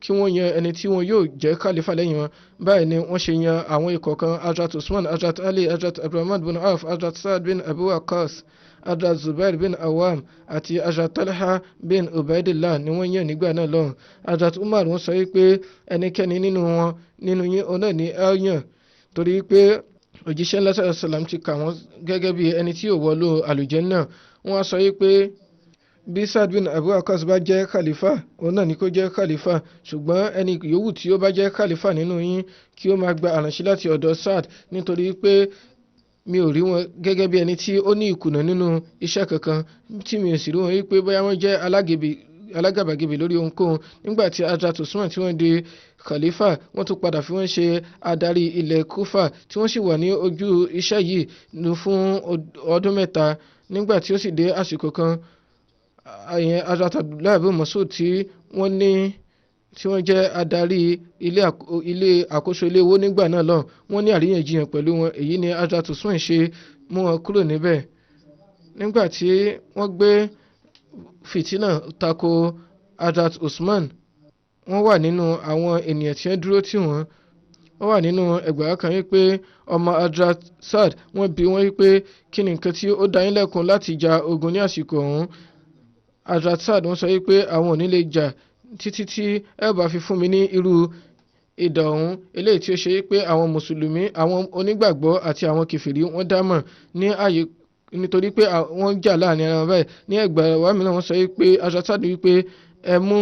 kí wọ́n yan ẹni tí wọn yóò jẹ́ khalifa lẹ́yìn wọn. Báyìí ni wọ́n ṣe yan àwọn ikọ̀ kan: Hazrat Usman, Hazrat Ali, Hazrat Abdulrahman bin Auf, Hazrat Saad bin Abu Waqqas, Hazrat Zubair bin Awam àti Hazrat Talha bin Ubaidillah ni wọ́n yàn nígbà náà lọ́hùn. Hazrat Umar wọ́n sọ wípé ẹnikẹ́ni nínú wọn, nínú yín, ọ̀nà ni ẹ yàn, torí pé òjíṣẹ́ ńlá sàlám ti kà wọ́n gẹ́gẹ́ bí ẹni tí yóò wọlé àlùjánnà. Wọ́n á sọ wípé bí Saad bin Abu Waqqas bá jẹ́ khalifa, òun náà ni kó jẹ́ khalifa, ṣùgbọ́n ẹni yòówù tí ó bá jẹ́ khalifa nínú yín, kí ó máa gba àránṣẹ́ láti ọ̀dọ̀ Saad, nítorí pé mi ò rí wọn gẹ́gẹ́ bí ẹni tí ó ní ìkùnà nínú iṣẹ́ kankan, tí mi ò sì rí wọn wípé bóyá wọ́n jẹ́ alágàbàgebè lórí ohunkóhun. Nígbà tí Hazrat Usman tí wọ́n di khalifa, wọ́n tún padà fi wọ́n ṣe adarí ilẹ̀ Kufa, tí wọ́n sì wà ní ojú iṣẹ́ yìí fún ọdún 3. Nígbà tí ó sì dé àsìkò kan, ìyẹn Hazrat Abdullah bin Mas'ud tí wọ́n jẹ́ adarí ilé àkóso ilé owó nígbà náà lọ, wọ́n ní àríyànjiyàn pẹ̀lú wọn. Èyí ni Hazrat Usman ṣe mú wọn kúrò níbẹ̀. Nígbà tí wọ́n gbé fìtínà tako Hazrat Usman, wọ́n wà nínú àwọn ènìyàn tí wọ́n dúró tì wọ́n. Ó wà nínú ẹgbàá kan wípé ọmọ Hazrat Saad, wọ́n bi wọ́n wípé kí ni nǹkan tí ó dá yín lẹ́kun láti ja ogun ní àsìkò ọ̀hún? Hazrat Saad wọ́n sọ wípé àwọn ò ní lè jà títí tí ẹ bá fi fún mi ní irú idà ọ̀hún, eléyìí tí ó ṣe wípé àwọn mùsùlùmí, àwọn onígbàgbọ́ àti àwọn kèfèrí wọ́n dá mọ̀ ní ààyè, nítorí pé wọ́n ń jà láàrin ara wọn báyìí. Ní ẹgbàá wa mìíràn, wọ́n sọ wípé Hazrat Saad wípé ẹ mú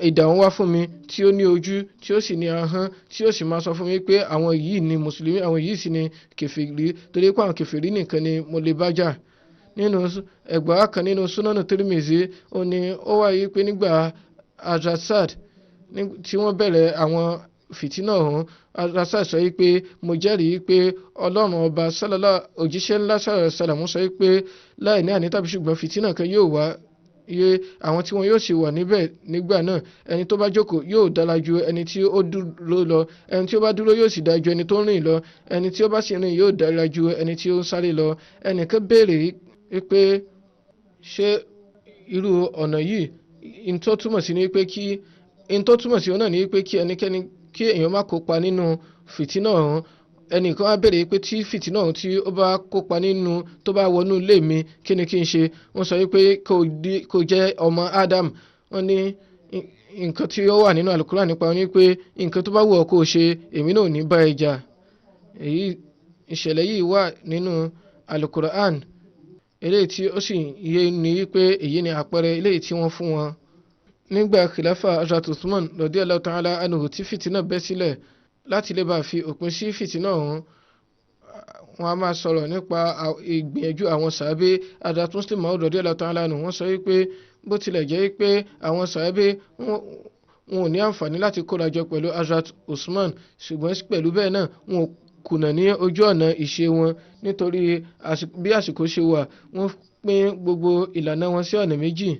idà ọ̀hún wá fún mi tí ó ní ojú, tí ó sì ní ahọ́n, tí ó sì máa sọ fún mi pé àwọn yìí ni mùsùlùmí, àwọn yìí sì ni kèfèrí, torí pé àwọn kèfèrí nìkan ni mo lè bá jà. Nínú ẹgbàá kan nínú Sunanu Tirmizi, ó ní ó wáyé pé nígbà Hazrat Saad tí wọ́n bẹ̀rẹ̀ àwọn fìtínà ọ̀hún, Hazrat Saad sọ wípé mo jẹ́rìí pé Ọlọ́run Ọba sálálá òjíṣẹ́ ńlá sàlàmù sọ wípé láì ní àní tàbí ṣùgbọ́n, fìtínà kan yóò wá iye àwọn tí wọn yóò sì wà níbẹ̀ nígbà náà, ẹni tó bá jókòó yóò dára ju ẹni tí ó dúró lọ, ẹni tí ó bá dúró yóò sì dára ju ẹni tó ń rìn lọ, ẹni tí ó bá sì rìn yóò dára ju ẹni tí ó ń sáré lọ. Ẹnìkan béèrè wípé ṣé irú ọ̀nà yìí, n tó túmọ̀ sí ni pé kí n tó túmọ̀ sí náà ni pé kí ẹnikẹ́ni, kí èèyàn má kópa nínú fìtínà ọ̀hún? Ẹnìkan á béèrè pé tí fìtínà ọ̀hún tí ó bá kópa nínú, tó bá wọnú ilé mi, kí ni kí n ṣe? Wọ́n sọ wípé kó jẹ́ ọmọ Adam. Wọ́n ní nǹkan tí ó wà nínú Alukuran nípa wọn ni pé nǹkan tó bá wù ọ́ kó o ṣe, èmi náà ò ní bá ẹ jà. Èyí ìṣẹ̀lẹ̀ yìí wà nínú Alukuran, eléyìí tí ó sì yé ni wípé èyí ni àpẹẹrẹ eléyìí tí wọ́n fún wọn. Nígbà khilafa Hazrat Usman radiyallahu ta'ala anhu, tí fìtínà bẹ́ sílẹ̀, láti lè bá fi òpin sí fìtínà ọ̀hún, wọn a máa sọ̀rọ̀ nípa ìgbìyànjú àwọn sàábé. Hazrat Muslim Maud radiyallahu ta'ala anhu wọ́n sọ wípé bó tilẹ̀ jẹ́ wípé àwọn sàábé wọn ò ní àǹfààní láti kórajọ pẹ̀lú Hazrat Usman, ṣùgbọ́n pẹ̀lú bẹ́ẹ̀ náà, wọn ò kùnà ní ojú ọ̀nà ìṣe wọn, nítorí bí àsìkò ṣe wà, wọ́n pín gbogbo ìlànà wọn sí ọ̀nà méjì.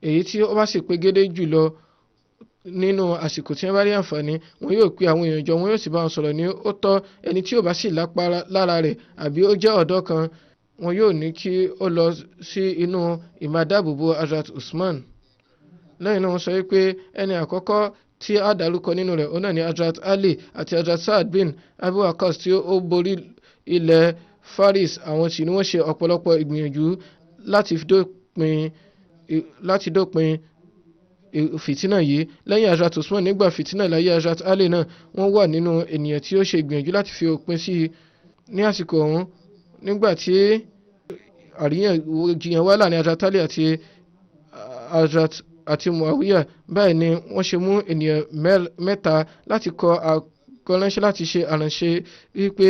Èyí tí ó bá sì pegedé jùlọ nínú àsìkò tí wọ́n bá rí àǹfààní, wọn yóò pe àwọn èèyàn jọ, wọn yóò sì bá wọn sọ̀rọ̀ ní ó tọ́. Ẹni tí ò bá sì lápá lára rẹ̀ àbí ó jẹ́ ọ̀dọ́ kan, wọn yóò ní kí ó lọ sí inú ìmádáàbòbò Hazrat Usman. Lẹ́yìn náà, wọ́n sọ wípé ẹni àkọ́kọ́ tí a dárúkọ nínú rẹ̀, òun náà ni Hazrat Ali àti Hazrat Saad bin Abu Waqqas tí ó borí ilẹ̀ Faris. Àwọn sì ni wọ́n ṣe ọ̀pọ̀lọpọ̀ ìgbìyànjú láti dópin fìtínà yìí. Lẹ́yìn Hazrat Usman, nígbà fìtínà láyé Hazrat Ali náà, wọ́n wà nínú ènìyàn tí ó ṣe ìgbìyànjú láti fi òpin sí i ní àsìkò ọ̀hún, nígbà tí àríyànjiyàn wà láàrin Hazrat Ali àti Hazrat àti Muawiya. Báyìí ni wọ́n ṣe mú ènìyàn mẹ́ta láti kọ àkọránṣẹ́ láti ṣe àránṣe wípé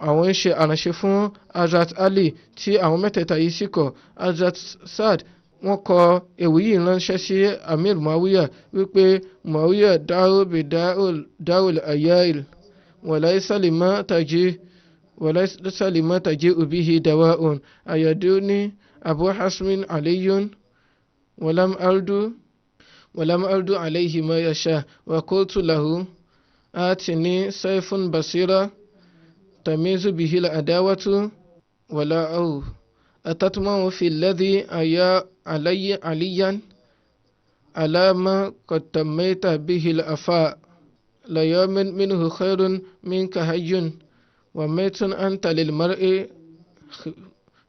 àwọn ń ṣe àránṣe fún Hazrat Ali, tí àwọn mẹ́tẹ̀ẹ̀ta yìí sì kọ̀. Hazrat Saad, wọ́n kọ ewì yìí ránṣẹ́ sí Amir Muawiya wípé: Muawiya dáhùn bí dáhùn ayail wàláìsàlìmọ́ tàjí ubihi dawaun ayaduni Abu Hasmin Aliyun walam ardu alayhi ma yasha wa qultu lahu atini sayfun basira tamizu bihi al-adawatu wala aw atatma'u fi alladhi aya alayya aliyan ala ma qad tammayta bihi al-afa la yawmin minhu khairun minka hayyun wa maytun anta lil mar'i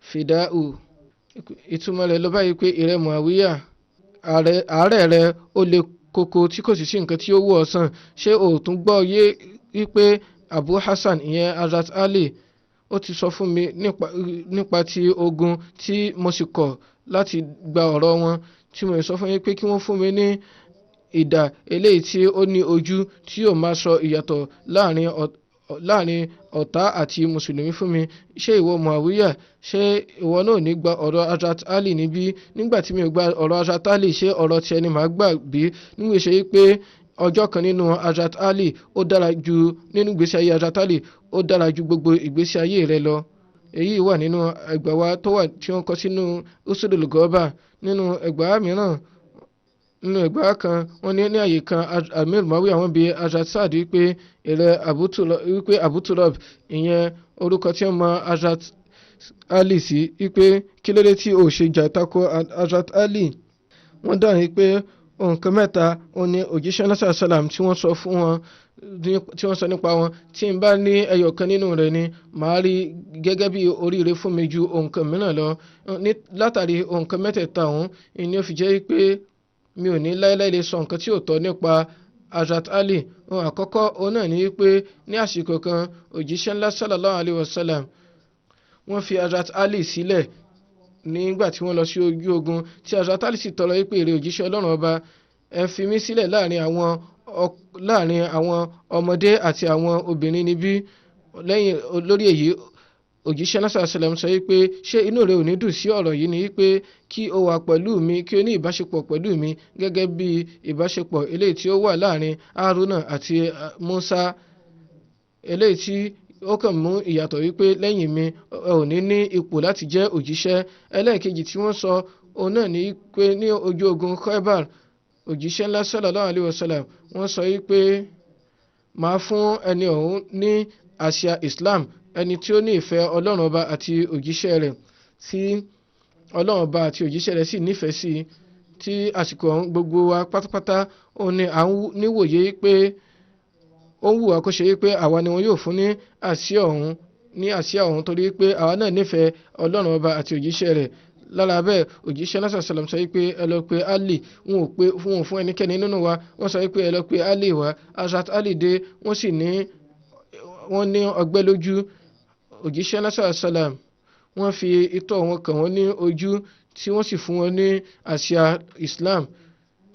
fida'u. Ìtumọ̀ rẹ̀ ló báyìí pé: ìrẹ́ Muawiya, àárẹ̀ rẹ ó le koko tí kò sì sí nǹkan tí ó wù ọ́ sàn. Ṣé o tún gbọ́ yé wípé Abu Hassan, ìyẹn Hazrat Ali, ó ti sọ fún mi nípa ti ogun, tí mo sì kọ̀ láti gba ọ̀rọ̀ wọn, tí mo sọ fún yín pé kí wọ́n fún mi ní idà eléyìí tí ó ní ojú tí yóò máa sọ ìyàtọ̀ láàrin ọ̀tá àti mùsùlùmí fún mi? Ṣé ìwọ Muawiya, ṣé ìwọ náà ní gba ọ̀rọ̀ Hazrat Ali níbí? Nígbà tí mi ò gba ọ̀rọ̀ Hazrat Ali, ṣé ọ̀rọ̀ tiẹ̀ ni màá gbà bí? Níwèé ṣe pé ọjọ́ kan nínú Hazrat Ali ó dára ju, nínú ìgbésí ayé Hazrat Ali ó dára ju gbogbo ìgbésí ayé rẹ lọ. Èyí wà nínú ẹgbàá wa tó wà tí wọ́n kọ sínú Usudul Ghaba. Nínú ẹgbàá mìíràn, nínú ẹgbàá kan, wọ́n ní ní àyè kan, Amir Muawiya, àwọn bíi Hazrat Saad wípé ìrẹ wípé Abu Turab, ìyẹn orúkọ tí wọ́n mọ Hazrat Ali sí, wípé kí ló dé tí o ṣe jà tako Hazrat Ali? Wọ́n dáhùn wípé nǹkan mẹ́ta òun ni òjíṣẹ́ náà sàlám tí wọ́n sọ fún wọn, tí wọ́n sọ nípa wọn. Tí n bá ní ẹyọ kan nínú rẹ̀ ni màá rí gẹ́gẹ́ bí oríire fún mi ju nǹkan mìíràn lọ. Látàrí nǹkan mẹ́tẹ̀ẹ̀ta ọ̀hún ni ó fi jẹ́ pé mi ò ní láéláé lè sọ nǹkan tí ò tọ́ nípa Hazrat Ali. Ohun àkọ́kọ́, òun náà ní wípé ní àsìkò kan, òjíṣẹ́ ńlá sallallahu alayhi wa sallam, wọ́n fi Hazrat Ali sílẹ̀ nígbà tí wọ́n lọ sí ojú ogun, tí Hazrat Ali sì tọrọ wípé: èrè òjíṣẹ́ Ọlọ́run ọba, ẹ fi mí sílẹ̀ láàrin àwọn ọmọdé àti àwọn obìnrin níbí. Lẹ́yìn lórí èyí, òjíṣẹ́ náà sàlẹ̀m sọ wípé: ṣé inú rẹ ò ní dùn sí ọ̀rọ̀ yìí ni wípé kí o wà pẹ̀lú mi, kí o ní ìbáṣepọ̀ pẹ̀lú mi gẹ́gẹ́ bí ìbáṣepọ̀ eléyìí tí ó wà láàrin Haruna àti Musa, eléyìí tí ó kàn mú ìyàtọ̀ wípé lẹ́yìn mi, ẹ ò ní ní ipò láti jẹ́ òjíṣẹ́? Ẹlẹ́ẹ̀kejì tí wọ́n sọ, òun náà ní pé ní ojú ogun Khaybar, òjíṣẹ́ ńlá sallallahu alayhi wa sallam, wọ́n sọ wípé máa fún ẹni ọ̀hún ní àsíá Islam, ẹni tí ó ní ìfẹ́ Ọlọ́run ọba àti òjíṣẹ́ rẹ̀, tí Ọlọ́run ọba àti òjíṣẹ́ rẹ̀ sì nífẹ̀ẹ́ sí i. Tí àsìkò ọ̀hún, gbogbo wa pátápátá òun ni à ń níwòye pé ó ń wù wá kó ṣe pé àwa ni wọn yóò fún ní àsíá ọ̀hún, torí pé àwa náà nífẹ̀ẹ́ Ọlọ́run ọba àti òjíṣẹ́ rẹ̀. Lára bẹ́ẹ̀, òjíṣẹ́ náà sàlám sọ pé ẹ lọ pe Ali. Wọn ò pé wọn ò fún ẹnikẹ́ni nínú wa. Wọ́n sọ pé ẹ lọ pe Ali wá. Hazrat Ali dé, wọ́n sì ní wọ́n ní ọgbẹ́ lójú. Òjíṣẹ́ náà sàlám, wọ́n fi itọ́ wọn kàn wọ́n ní ojú, tí wọ́n sì fún wọn ní àsíá Islam,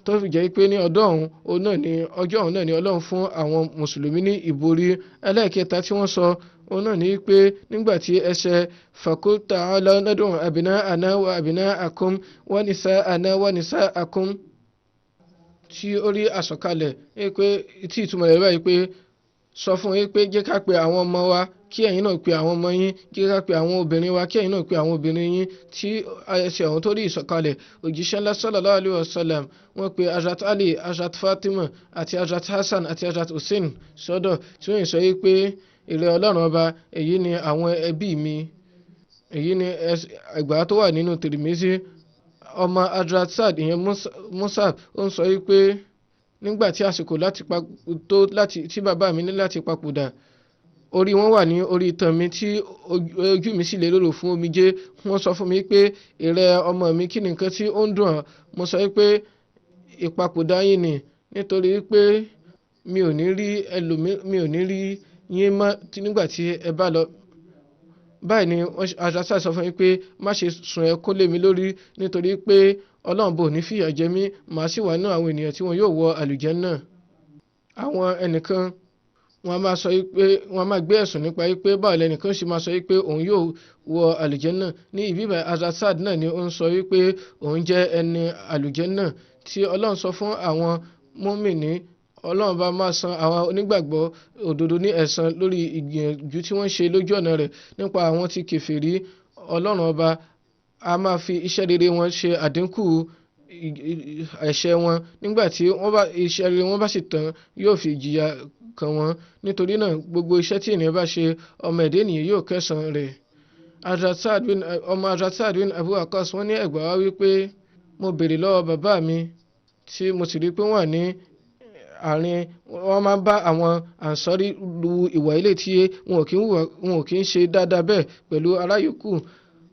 tó fi jẹ́ pé ní ọdún ọ̀hún, òun náà ní ọjọ́ ọ̀hún náà ní Ọlọ́run fún àwọn mùsùlùmí ní ìborí. Ẹlẹ́ẹ̀kẹta tí wọ́n sọ, òun náà ní pé nígbà tí ẹsẹ̀ faqul ta'alaw nad'u abna'ana wa abna'akum wa nisa'ana wa nisa'akum tí ó rí àsọkalẹ̀, pé tí ìtumọ̀ rẹ̀ báyìí pé sọ fún yín pé jẹ́ ká pe àwọn ọmọ wa, kí ẹ̀yin náà pe àwọn ọmọ yín, jẹ́ ká pe àwọn obìnrin wa, kí ẹ̀yin náà pe àwọn obìnrin yín, tí ẹsẹ̀ ọ̀hún tó rí ìsọ̀kalẹ̀, òjíṣẹ́ ńlá sallallahu alayhi wa sallam, wọ́n pe Hazrat Ali, Hazrat Fatima àti Hazrat Hassan àti Hazrat Hussein sọ́dọ̀, tí wọ́n sọ yìí pé: ìrẹ́ Ọlọ́run ọba, èyí ni àwọn ẹbí mi. Èyí ni ẹgbàá tó wà nínú Tirimizi. Ọmọ Hazrat Saad, ìyẹn Musab, ó ń sọ yìí pé nígbà tí àsìkò láti pa tó láti tí bàbá mi ní láti papòdà, orí wọn wà ní orí itan mi, tí ojú mi sì lè lòlò fún omijé. Wọ́n sọ fún mi pé: ìrẹ́ ọmọ mi, kí ni nǹkan tí ó ń dùn ọ́? Mo sọ pé Ìpapòdà yín ni, nítorí pé mi ò ní rí ẹlòmí, mi ò ní rí yín mọ́ nígbà tí ẹ bá lọ. Báyìí ni Hazrat Saad sọ fún yín pé má ṣe sun ẹkún lé mi lórí, nítorí pé Ọlọ́run bò ní fìyà jẹ mí, màá sì wà nínú àwọn ènìyàn tí wọn yóò wọ àlùjánnà. Àwọn ẹnìkan wọn a máa sọ pé, wọn a máa gbé ẹ̀sùn nípa pé báwo lẹnìkan ṣe máa sọ pé òun yóò wọ àlùjánnà. Ní ibi báyìí, Hazrat Saad náà ni ó ń sọ wípé òun jẹ́ ẹni àlùjánnà tí Ọlọ́run sọ fún àwọn mùmínì. Ọlọ́run bá máa san àwọn onígbàgbọ́ òdodo ní ẹ̀san lórí ìgbìyànjú tí wọ́n ṣe lójú ọ̀nà rẹ̀. Nípa àwọn tí kèfèrí, Ọlọ́run ọba a máa fi iṣẹ́ rere wọn ṣe àdínkù ẹ̀ṣẹ̀ wọn. Nígbà tí wọ́n bá iṣẹ́ rere wọn bá sì tán, yóò fi ìjìyà kàn wọ́n. Nítorí náà, gbogbo iṣẹ́ tí ènìyàn bá ṣe, ọmọ ẹ̀dá ènìyàn yóò kẹ́san rẹ̀. Hazrat Saad bin, ọmọ Hazrat Saad bin Abu Waqqas, wọ́n ní ẹ̀gbà wá wípé mo béèrè lọ́wọ́ bàbá mi, tí mo sì rí pé wọ́n wà ní àárín, wọ́n máa ń bá àwọn ànsọ́rí lu ìwà ilé tí wọn ò kí ń hùwà, wọn ò kí ń ṣe dáadáa bẹ́ẹ̀ pẹ̀lú ará yòókù.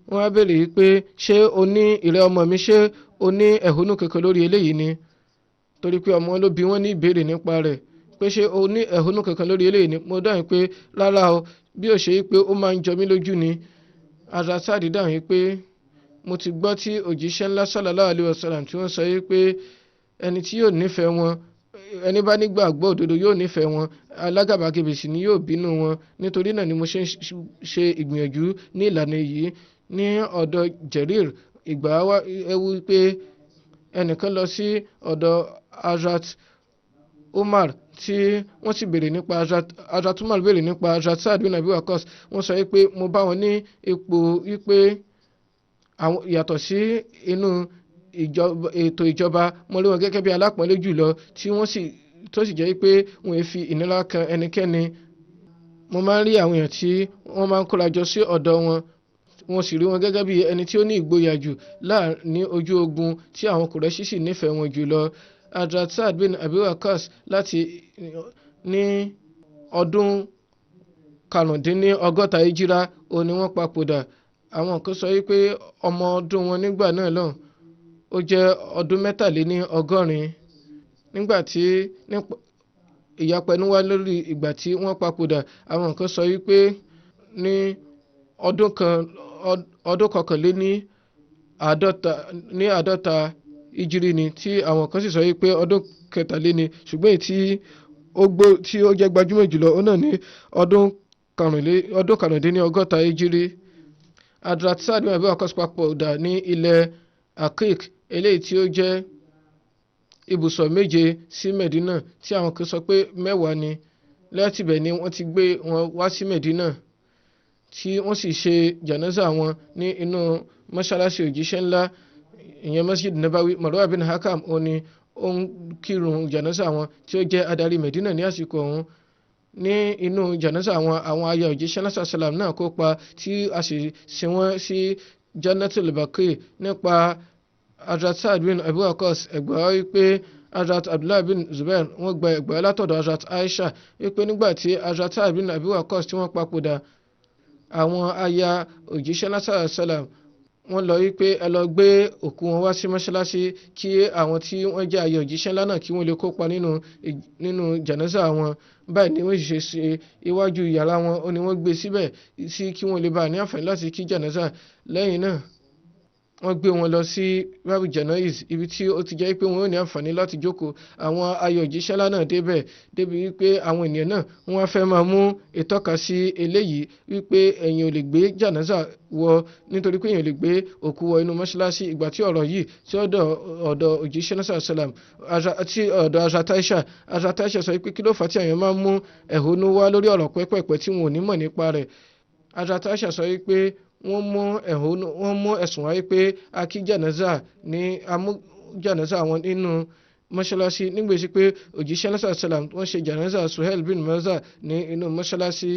Wọ́n á béèrè wípé ṣé o ní, ìrẹ́ ọmọ mi, ṣé o ní ẹ̀hónú kankan lórí eléyìí ni? Torí pé ọmọ ló bi wọ́n ní ìbéèrè nípa rẹ̀ pé ṣé o ní ẹ̀hónú kankan lórí eléyìí ni. Mo dáhùn pé rárá o, bí ó ṣe pé ó máa ń jọ mí lójú ni. Hazrat Saad dáhùn pé mo ti gbọ́ tí òjíṣẹ́ ńlá sallallahu alaihi wasallam tí wọ́n sọ wípé ẹni tí yóò nífẹ̀ẹ́ wọn, ẹni bá nígbàgbọ́ òdodo yóò nífẹ̀ẹ́ wọn, alágàbàgebè sì ni yóò bínú wọn. Nítorí náà ni mo ṣe ń ṣe ìgbìyànjú ní ìlànà yìí. Ní ọ̀dọ̀ Jarir, ìgbà wá ewu pé ẹnìkan lọ sí ọ̀dọ̀ Hazrat Umar tí wọ́n sì béèrè nípa Hazrat Umar, béèrè nípa Hazrat Saad bin Abi Waqqas. Wọ́n sọ wípé mo bá wọn ní ipò wípé àwọn yàtọ̀ sí inú ètò ìjọba, mo rí wọn gẹ́gẹ́ bí alápọ̀nlé jùlọ, tí wọ́n sì tó sì jẹ́ pé wọ́n fi ìnira kan ẹnikẹ́ni. Mo máa ń rí àwọn èèyàn tí wọ́n máa ń kóra jọ sí ọ̀dọ̀ wọn, wọ́n sì rí wọn gẹ́gẹ́ bí ẹni tí ó ní ìgboyà jù láàrin ojú ogun, tí àwọn Kùrẹ́ṣì sì nífẹ̀ẹ́ wọn jùlọ. Hazrat Saad bin Abi Waqqas, láti ní ọdún 65 ìjírá òun ni wọ́n papòdà. Àwọn kan sọ wípé ọmọ ọdún wọn nígbà náà lọ́hùn ó jẹ́ ọdún 83. Nígbà tí ìyapa ẹnu wá lórí ìgbà tí wọ́n papòdà, àwọn kan sọ wípé ní ọdún kan, ọdún 51 ní 50 ìjírí ni, tí àwọn kan sì sọ wípé ọdún 23. Ṣùgbọ́n èyí tí ó gbó tí ó jẹ́ gbajúmọ̀ jùlọ, ó náà ní ọdún 65 ìjírí. Hazrat Saad bin Abi Waqqas papòdà ní ilẹ̀ Akik, eléyìí tí ó jẹ́ ibùsọ̀ 7 sí Medina, tí àwọn kan sọ pé 10 ni. Látibẹ̀ ni wọ́n ti gbé wọn wá sí Medina, tí wọ́n sì ṣe janaza wọn ní inú mọ́ṣáláṣí òjíṣẹ́ ńlá, ìyẹn Masjid Nabawi. Marwa bin Hakam ó ní ó ń kírun janaza wọn, tí ó jẹ́ adarí Medina ní àsìkò ọ̀hún. Ní inú janaza wọn, àwọn aya òjíṣẹ́ ńlá sàlám náà kópa, tí a sì sin wọ́n sí Jannatul Baqi. Nípa Hazrat Saad bin Abi Waqqas, ẹ̀gbà wípé Hazrat Abdullah bin Zubair wọ́n gba ẹ̀gbà látọ̀dọ̀ Hazrat Aisha wípé nígbà tí Hazrat Saad bin Abi Waqqas tí wọ́n papòdà, àwọn aya òjíṣẹ́ ńlá sàlám wọ́n lọ wípé ẹ lọ gbé òkú wọn wá sí mọ́ṣáláṣí, kí àwọn tí wọ́n jẹ́ aya òjíṣẹ́ ńlá náà kí wọ́n lè kópa nínú jànáza wọn. Báyìí ni wọ́n ṣe ṣe iwájú yàrá wọn, ó ní wọ́n gbé síbẹ̀ sí kí wọ́n lè bá ní àǹfààní láti kí jànáza. Lẹ́yìn náà, wọ́n gbé wọn lọ sí babu janaiz, ibi tí ó ti jẹ́ pé wọ́n ò ní àǹfààní láti jókòó. Àwọn ayọ̀ òjíṣẹ́ ńlá náà débẹ̀, débi wípé àwọn ènìyàn náà wọ́n á fẹ́ máa mú ìtọ́ka sí eléyìí wípé ẹ̀yin ò lè gbé jànáza wọ, nítorí pé èèyàn ò lè gbé òkú wọ inú mọ́ṣáláṣí. Ìgbà tí ọ̀rọ̀ yìí tí ọ̀dọ̀ òjíṣẹ́ náà sàlám tí ọ̀dọ̀ Hazrat Aisha, Hazrat Aisha sọ pé kí ló fà á tí èèyàn máa ń mú ẹ̀hónú wá lórí ọ̀rọ̀ pẹ́pẹ́pẹ́ tí wọn ò ní mọ̀ nípa rẹ̀? Hazrat Aisha sọ wípé wọ́n mú ẹ̀hónú, wọ́n mú ẹ̀sùn wáyé pé a kí jànáza ní amú jànáza wọn nínú mọ́ṣáláṣí, nígbà tí pé òjíṣẹ́ náà sàlám wọ́n ṣe jànáza Suhail bin Maza ní inú mọ́ṣáláṣí.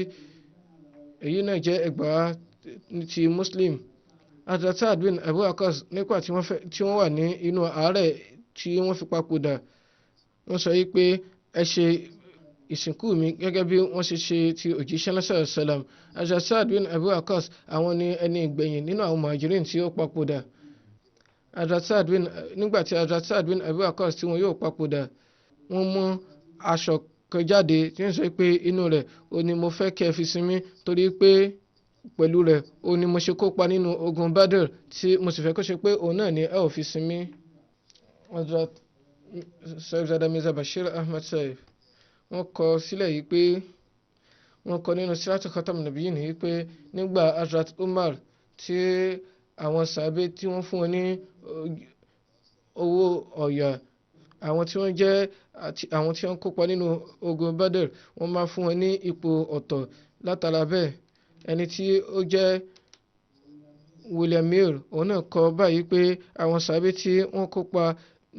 Èyí náà jẹ́ ẹgbàá ti Muslim. Hazrat Saad bin Abu Waqqas, nígbà tí wọ́n wà ní inú àárẹ̀ tí wọ́n fi papòdà, wọ́n sọ wípé ẹ ṣe ìsìnkú mi gẹ́gẹ́ bí wọ́n ṣe ṣe ti òjíṣẹ́ náà sàlám. Hazrat Saad bin Abu Waqqas, àwọn ni ẹni ìgbẹ̀yìn nínú àwọn muhajirin tí ó papòdà. Hazrat Saad bin nígbà tí Hazrat Saad bin Abi Waqqas tí wọn yóò papòdà, wọ́n mú aṣọ kan jáde tí ń sọ pé inú rẹ̀ ó ní mo fẹ́ kẹ́ ẹ fi sinmi, torí pé pẹ̀lú rẹ̀ ó ní mo ṣe kópa nínú ogun Badr, tí mo sì fẹ́ kó ṣe pé òun náà ni ẹ ò fi sinmi. Hazrat Sahibzada Mirza Bashir Ahmad Sahib wọ́n kọ sílẹ̀ yìí pé wọ́n kọ nínú Siratu Khatam Nabiyyin yìí pé nígbà Hazrat Umar tí àwọn sàábé tí wọ́n fún wọn ní owó ọ̀yà, àwọn tí wọ́n jẹ́ àti àwọn tí wọ́n kópa nínú ogun Badr, wọ́n máa fún wọn ní ipò ọ̀tọ̀. Látara bẹ́ẹ̀, ẹni tí ó jẹ́ William Muir òun náà kọ báyìí pé àwọn sàábé tí wọ́n kópa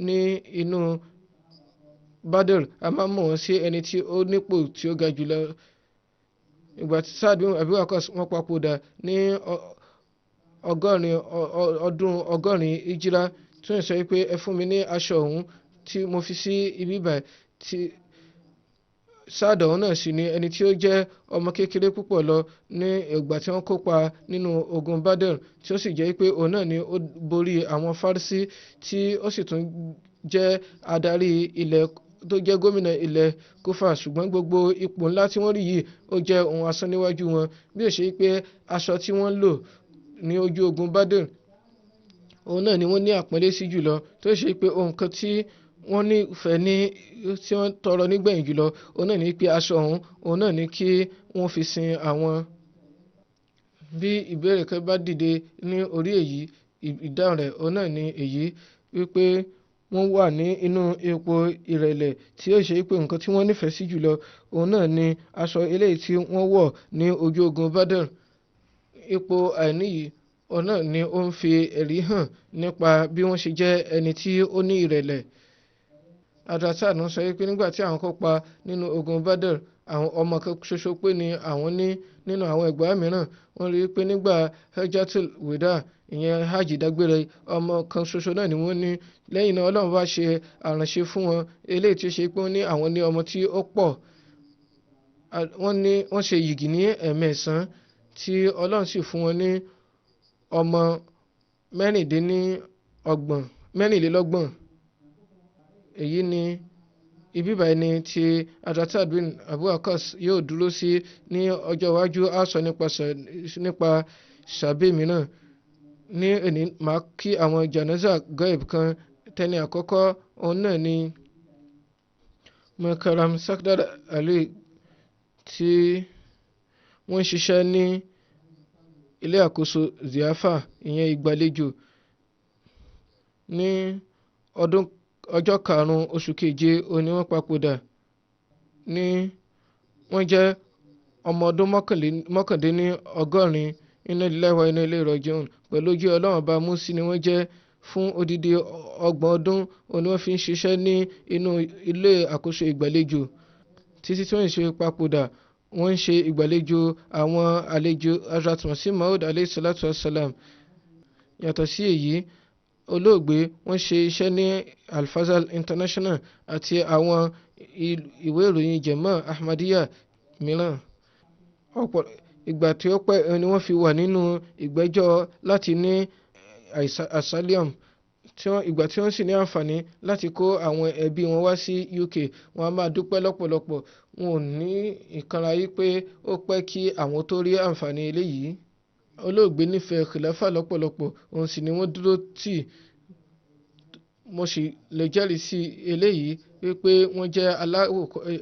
ní inú Badr, a máa mọ̀ wọ́n sí ẹni tí ó nípò tí ó ga jùlọ. Ìgbà tí Saad bin Abi Waqqas wọ́n papòdà ní 80 ọdún 80 ìjírá, tí wọ́n sọ pé ẹ fún mi ní aṣọ òun tí mo fi sí ibi báyìí. Tí Saad ọ̀hún náà sì ni ẹni tí ó jẹ́ ọmọ kékeré púpọ̀ lọ ní ìgbà tí wọ́n kópa nínú ogun Badr, tí ó sì jẹ́ pé òun náà ni ó borí àwọn Farisi, tí ó sì tún jẹ́ adarí ilẹ̀ tó jẹ́ gómìnà ilẹ̀ Kúfà. Ṣùgbọ́n gbogbo ipò ńlá tí wọ́n rí yìí ó jẹ́ ohun asán níwájú wọn, bí ó ṣe pé aṣọ tí wọ́n lò ní ojú ogun Badr òun náà ni wọ́n ní àpọ́nlé sí jùlọ, tó ṣe pé ohun kan tí wọ́n nífẹ̀ẹ́ ní tí wọ́n tọrọ nígbẹ̀yìn jùlọ òun náà ní pé aṣọ òun òun náà ní kí wọ́n fi sin àwọn. Bí ìbéèrè kan bá dìde ní orí èyí, ìdáhùn rẹ̀ òun náà ní èyí wípé wọ́n wà ní inú ipò ìrẹ̀lẹ̀, tí ó ṣe pé nǹkan tí wọ́n nífẹ̀ẹ́ sí jùlọ òun náà ní aṣọ eléyìí tí wọ́n wọ̀ ní ojú ogun Badr. Ipò àìní yìí òun náà ni ó ń fi ẹ̀rí hàn nípa bí wọ́n ṣe jẹ́ ẹni tí ó ní ìrẹ̀lẹ̀. Hazrat Saad ń sọ pé nígbà tí àwọn kópa nínú ogun Badr, àwọn ọmọ kan ṣoṣo pé ni àwọn ní. Nínú àwọn ẹgbàá mìíràn, wọ́n rí i pé nígbà Hajjatul Wida, ìyẹn hajj dágbére, ọmọ kan ṣoṣo náà ni wọ́n ní. Lẹ́yìn náà Ọlọ́run bá ṣe àránṣe fún wọn eléyìí tí ó ṣe pé wọ́n ní àwọn ní ọmọ tí ó pọ̀. Wọ́n ní wọ́n ṣe yìgì ní 9 tí Ọlọ́run sì fún wọn ní ọmọ 24. Èyí ni ibi báyìí ni tí Hazrat Saad bin Abi Waqqas yóò dúró sí ní ọjọ́ iwájú. Á sọ nípa sàbẹ̀ mìíràn. Ní òní máa kí àwọn janaza gaib kan. Tẹni àkọ́kọ́ òun náà ni Mukarram Sakdar Ali tí wọ́n ń ṣiṣẹ́ ní ilé àkóso Ziafa, ìyẹn ìgbàlejò. Ní ọdún ọjọ́ 5 oṣù keje òun ni wọ́n papòdà. Ní wọ́n jẹ́ ọmọ ọdún 89. Inna lillahi wa inna ilayhi raji'un. Pẹ̀lú ojú Ọlọ́run bá mú sí ni wọ́n jẹ́ fún odidi 30 ọdún òun ni wọ́n fi ń ṣiṣẹ́ ní inú ilé àkóso ìgbàlejò títí tí wọ́n ṣe papòdà. Wọ́n ń ṣe ìgbàlejò àwọn àlejò Hazrat Masih Maud alayhi salatu wassalam. Yàtọ̀ sí èyí, olóògbé wọ́n ṣe iṣẹ́ ní Al-Fazal International àti àwọn ìwé ìròyìn Jemaah Ahmadiyya mìíràn. Ọ̀pọ̀ ìgbà tí ó pẹ́ ni wọ́n fi wà nínú ìgbẹ́jọ́ láti ní asylum. Ìgbà tí wọ́n sì ní àǹfààní láti kó àwọn ẹbí wọn wá sí UK, wọ́n á máa dúpẹ́ lọ́pọ̀lọpọ̀. Wọn ò ní ìkanra yìí pé ó pẹ́ kí àwọn tó rí àǹfààní eléyìí. Olóògbé nífẹ̀ẹ́ Khilafa lọ́pọ̀lọpọ̀, òun sì ni wọ́n dúró tì. Mo sì lè jẹ́rìí sí eléyìí wípé wọ́n jẹ́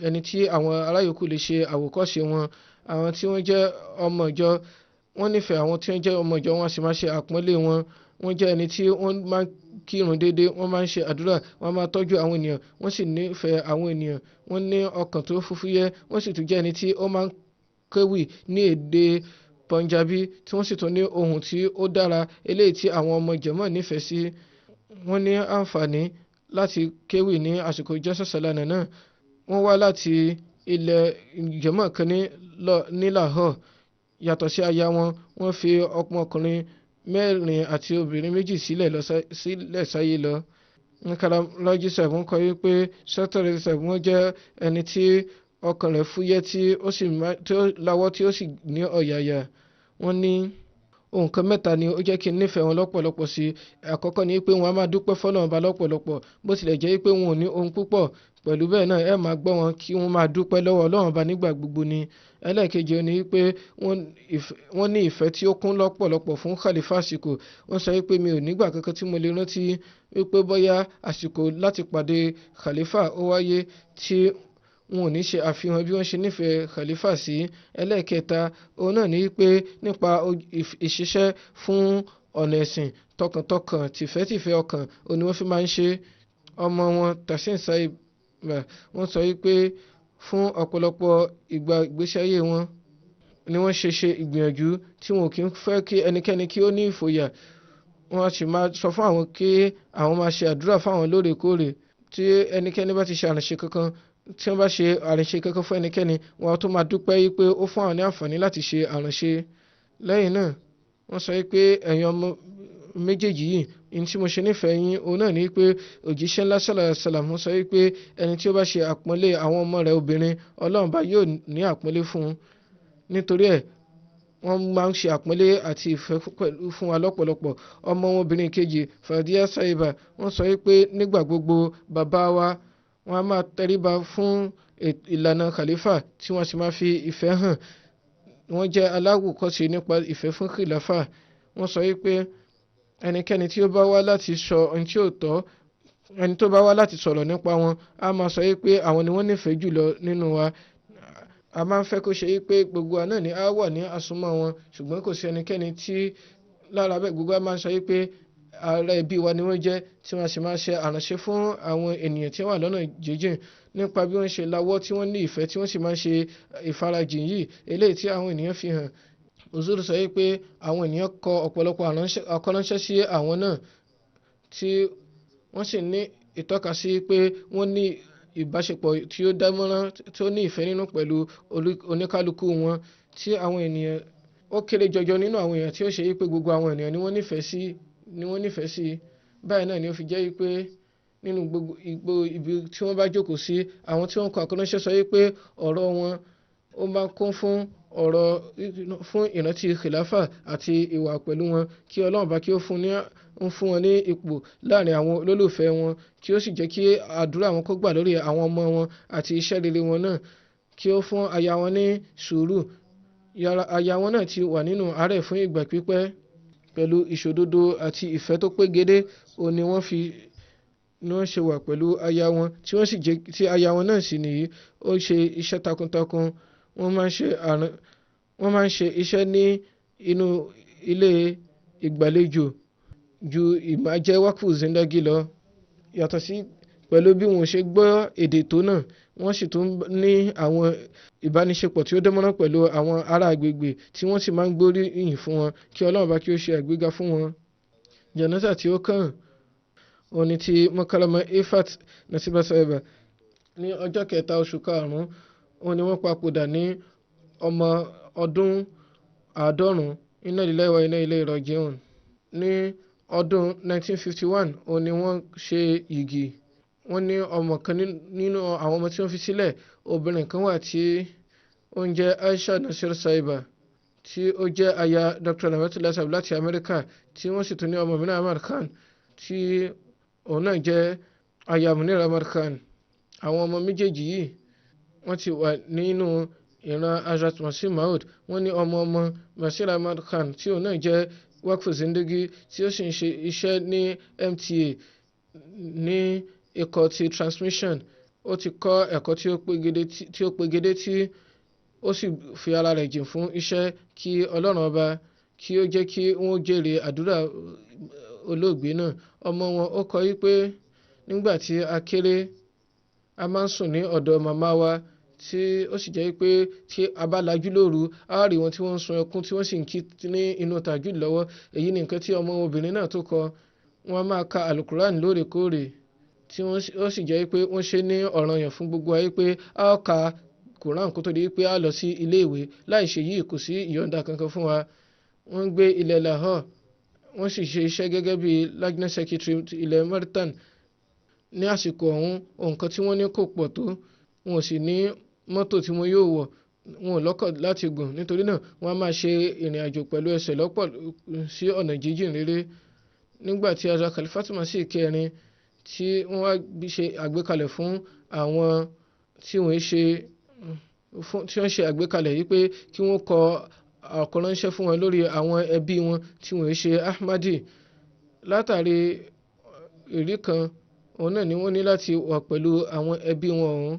ẹni tí àwọn ará yòókù lè ṣe àwòkọ́ṣe wọn. Àwọn tí wọ́n jẹ́ ọmọ ìjọ, wọ́n nífẹ̀ẹ́ àwọn tí wọ́n jẹ́ ọmọ ìjọ, wọ́n sì máa ṣe àpọ́nlé wọn. Wọ́n jẹ́ ẹni tí wọ́n máa ń kírun déédéé, wọ́n máa ń ṣe àdúrà, wọ́n máa tọ́jú àwọn ènìyàn, wọ́n sì nífẹ̀ẹ́ àwọn ènìyàn. Wọ́n ní ọkàn tó fúfúyẹ́, wọ́n sì tún jẹ́ ẹni tí ó máa ń kéwì ní èdè Punjabi, tí wọ́n sì tún ní ohùn tí ó dára eléyìí tí àwọn ọmọ Jemaah nífẹ̀ẹ́ sí. Wọ́n ní àǹfààní láti kéwì ní àsìkò Jalsa Salana náà. Wọ́n wá láti ilẹ̀ Jemaah kan ní Lahore. Yàtọ̀ sí aya wọn, wọ́n fi ọmọkùnrin 4 àti obìnrin 2 sílẹ̀ sáyé lọ. Mukarram Raji Sahib ń kọ wípé Sakdar Sahib wọ́n jẹ́ ẹni tí ọkàn rẹ̀ fúyẹ́, tí ó sì lawọ́, tí ó sì ní ọ̀yàyà. Wọ́n ní Nǹkan mẹ́ta ni ó jẹ́ kí n nífẹ̀ẹ́ wọn lọ́pọ̀lọpọ̀ sí. Àkọ́kọ́ ni pé wọ́n á máa dúpẹ́ f'Ọlọ́run Ọba lọ́pọ̀lọpọ̀, bó tilẹ̀ jẹ́ pé wọn ò ní ohun púpọ̀. Pẹ̀lú bẹ́ẹ̀ náà, ẹ máa gbọ́ wọn kí wọ́n máa dúpẹ́ lọ́wọ́ Ọlọ́run Ọba nígbà gbogbo ni. Ẹlẹ́ẹ̀kejì ni pé wọ́n ní ìfẹ́ tí ó kún lọ́pọ̀lọpọ̀ fún Khalifa àsìkò. Wọ́n sọ wípé mi ò nígbà kankan tí mo lè rántí wípé bóyá àsìkò láti pàdé Khalifa ó wáyé tí wọn ò ní ṣe àfihàn bí wọ́n ṣe nífẹ̀ẹ́ Khalifa sí. Ẹlẹ́ẹ̀kẹta, òun náà ní pé nípa ìṣiṣẹ́ fún ọ̀nà ẹ̀sìn tọkàntọkàn, tìfẹ́tìfẹ́ ọkàn, òun ni wọ́n fi máa ń ṣe. Ọmọ wọn Tasin Saib, wọ́n sọ wípé fún ọ̀pọ̀lọpọ̀ ìgbà ìgbésí ayé wọn ni wọ́n ṣe ṣe ìgbìyànjú tí wọn ò kí ń fẹ́ kí ẹnikẹ́ni kí ó ní ìfòyà. Wọ́n á sì máa sọ fún àwọn kí àwọn máa ṣe àdúrà fáwọn lóòrèkóòrè. Tí ẹnikẹ́ni bá ti ṣe àránṣe kankan, tí wọ́n bá ṣe àránṣe kankan fún ẹnikẹ́ni, wọ́n á tún máa dúpẹ́ wípé ó fún àwọn ní àǹfààní láti ṣe àránṣe. Lẹ́yìn náà, wọ́n sọ wípé ẹ̀yin ọmọ méjèèjì yìí, ní tí mo ṣe nífẹ̀ẹ́ yín, òun náà ní pé òjíṣẹ́ ńlá sallallahu alaihi wasallam sọ wípé ẹni tí ó bá ṣe àpọ́nlé àwọn ọmọ rẹ̀ obìnrin, Ọlọ́run bá yóò ní àpọ́nlé fún un. Nítorí ẹ̀, wọ́n máa ń ṣe àpọ́nlé àti ìfẹ́ pẹ̀lú fún wa lọ́pọ̀lọpọ̀. Ọmọ wọn obìnrin kejì, Fàdíyà Saiba, wọ́n sọ wípé nígbà gbogbo bàbá wa, wọ́n á máa tẹríba fún ìlànà Khalifa tí wọ́n sì máa fi ìfẹ́ hàn. Wọ́n jẹ́ aláwòkọ́ṣe nípa ìfẹ́ fún Khilafa. Wọ́n sọ wípé ẹnikẹ́ni tí ó bá wá láti sọ ohun tí ò tọ́, ẹni tó bá wá láti sọ̀rọ̀ nípa wọn, á máa sọ wípé àwọn ni wọ́n nífẹ̀ẹ́ jùlọ nínú wa. A máa ń fẹ́ kó ṣe wípé gbogbo wa náà ni a wà ní àsomọ́ wọn, ṣùgbọ́n kò sí ẹnikẹ́ni tí lára bẹ́ẹ̀ gbogbo wa máa ń sọ wípé ará ẹbí wa ni wọ́n jẹ́, tí wọ́n sì máa ṣe àránṣe fún àwọn ènìyàn tí wọ́n wà lọ́nà jíjìn nípa bí wọ́n ṣe lawọ́, tí wọ́n ní ìfẹ́, tí wọ́n sì máa ń ṣe ìfarajìn yìí, eléyìí tí àwọn ènìyàn fi hàn. Uzuru sọ wípé àwọn ènìyàn kọ ọ̀pọ̀lọpọ̀ àkọ́ránṣẹ́ sí àwọn náà, tí wọ́n sì ní ìtọ́ka sí pé wọ́n ní ìbáṣepọ̀ tí ó dánmọ́rán, tí ó ní ìfẹ́ nínú pẹ̀lú oníkálukú wọn, tí àwọn ènìyàn ó kéré jọjọ nínú àwọn èèyàn tí ó ṣe wípé gbogbo àwọn ènìyàn ni wọ́n nífẹ̀ẹ́ sí, ni wọ́n nífẹ̀ẹ́ sí. Báyìí náà ni ó fi jẹ́ wípé nínú gbogbo igbó ibi tí wọ́n bá jókòó sí, àwọn tí wọ́n kọ àkọ́ránṣẹ́ sọ wípé ọ̀rọ̀ wọn ó máa kún fún ọ̀rọ̀ fún ìrántí Khilafa àti ìwà pẹ̀lú wọn, kí Ọlọ́run bá kí ó fún ní ń fún wọn ní ipò láàrin àwọn olólùfẹ́ wọn, kí ó sì jẹ́ kí àdúrà wọn kó gbà lórí àwọn ọmọ wọn àti iṣẹ́ rere wọn náà, kí ó fún aya wọn ní sùúrù. Aya wọn náà ti wà nínú àárẹ̀ fún ìgbà pípẹ́. Pẹ̀lú ìṣòdodo àti ìfẹ́ tó pégedé, òun ni wọ́n fi ni wọ́n ṣe wà pẹ̀lú aya wọn, tí wọ́n sì jẹ́ tí aya wọn náà sì nìyí, ó ṣe iṣẹ́ takuntakun. Wọ́n máa ń ṣe àrùn, wọ́n máa ń ṣe iṣẹ́ ní inú ilé ìgbàlejò ju ìmájẹ́ Waqf Zindagi lọ. Yàtọ̀ sí pẹ̀lú bí wọ́n ṣe gbọ́ èdè tó náà, wọ́n sì tún ní àwọn ìbánisẹ́pọ̀ tí ó dánmọ́rán pẹ̀lú àwọn ará agbègbè tí wọ́n sì máa ń gbóríyìn fún wọn, kí Ọlọ́run bá kí ó ṣe àgbéga fún wọn. Jánásà tí ó kàn, òun ni ti Mọ́kálàmá Ifat Nasiba Saiba. Ní ọjọ́ kẹta oṣù karùn-ún, òun ni wọ́n papòdà ní ọmọ ọdún 90. Inna lillahi wa inna ilayhi raji'un. Ní ọdún 1951, òun ni wọ́n ṣe yìgì. Wọ́n ní ọmọ kan nínú àwọn ọmọ tí wọ́n fi sílẹ̀, obìnrin kan wà tí ó ń jẹ́ Aisha Nasir Saiba, tí ó jẹ́ aya Dr. Rahmatullah Saib láti Amẹ́ríkà, tí wọ́n sì tún ní ọmọ mìíràn Ahmad Khan, tí òun náà jẹ́ aya Munir Ahmad Khan. Àwọn ọmọ méjèèjì yìí wọ́n ti wà nínú ìran Hazrat Masih Maud. Wọ́n ní ọmọ ọmọ Bashir Ahmad Khan, tí òun náà jẹ́ Waqf Zindagi, tí ó sì ń ṣe iṣẹ́ ní MTA ní ikọ̀ ti transmission. Ó ti kọ́ ẹ̀kọ́ tí ó pegedé tí ó sì fi ara rẹ̀ jìn fún iṣẹ́, kí Ọlọ́run ọba kí ó jẹ́ kí wọ́n jèrè àdúrà olóògbé náà. Ọmọ wọn ó kọ wípé nígbà tí a kéré, a máa ń sùn ní ọ̀dọ̀ màmá wa, tí ó sì jẹ́ wípé tí a bá lajú lóru, a ó rí wọn tí wọ́n ń sun ẹkún tí wọ́n sì ń kí ní inú tàjúd lọ́wọ́. Èyí ni nǹkan tí ọmọ obìnrin náà tó kọ. Wọ́n máa ka Alukuran lóòrèkóòrè, tí ó sì jẹ́ wípé wọ́n ṣe ní ọ̀ranyàn fún gbogbo ayé pé a ó ka Quran kó tó di wípé a lọ sí ilé ìwé. Láì ṣe yìí, kò sí ìyọ̀ǹda kankan fún wa. Wọ́n ń gbé ilẹ̀ Lahore, wọ́n sì ṣe iṣẹ́ gẹ́gẹ́ bí Lajna Secretary ilẹ̀ Mauritania. Ní àsìkò ọ̀hún, nǹkan tí wọ́n ní kò pọ̀ tó, wọn ò sì ní mọ́tò tí wọn yóò wọ̀. Wọn ò lọ́kọ̀ láti gùn, nítorí náà wọ́n á máa ṣe ìrìn àjò pẹ̀lú ẹsẹ̀ lọ́pọ̀ sí ọ̀nà jíjìn réré. Nígbà tí Hazrat Khalifatul Masih kẹrin tí wọ́n wá ṣe àgbékalẹ̀ fún àwọn tí wọ́n ṣe fún tí wọ́n ṣe àgbékalẹ̀ yìí pé kí wọ́n kọ àkọ́ránṣẹ́ fún wọn lórí àwọn ẹbí wọn tí wọ́n ṣe Ahmadi. Látàrí ìrí kan, òun náà ni wọ́n ní láti wà pẹ̀lú àwọn ẹbí wọn ọ̀hún.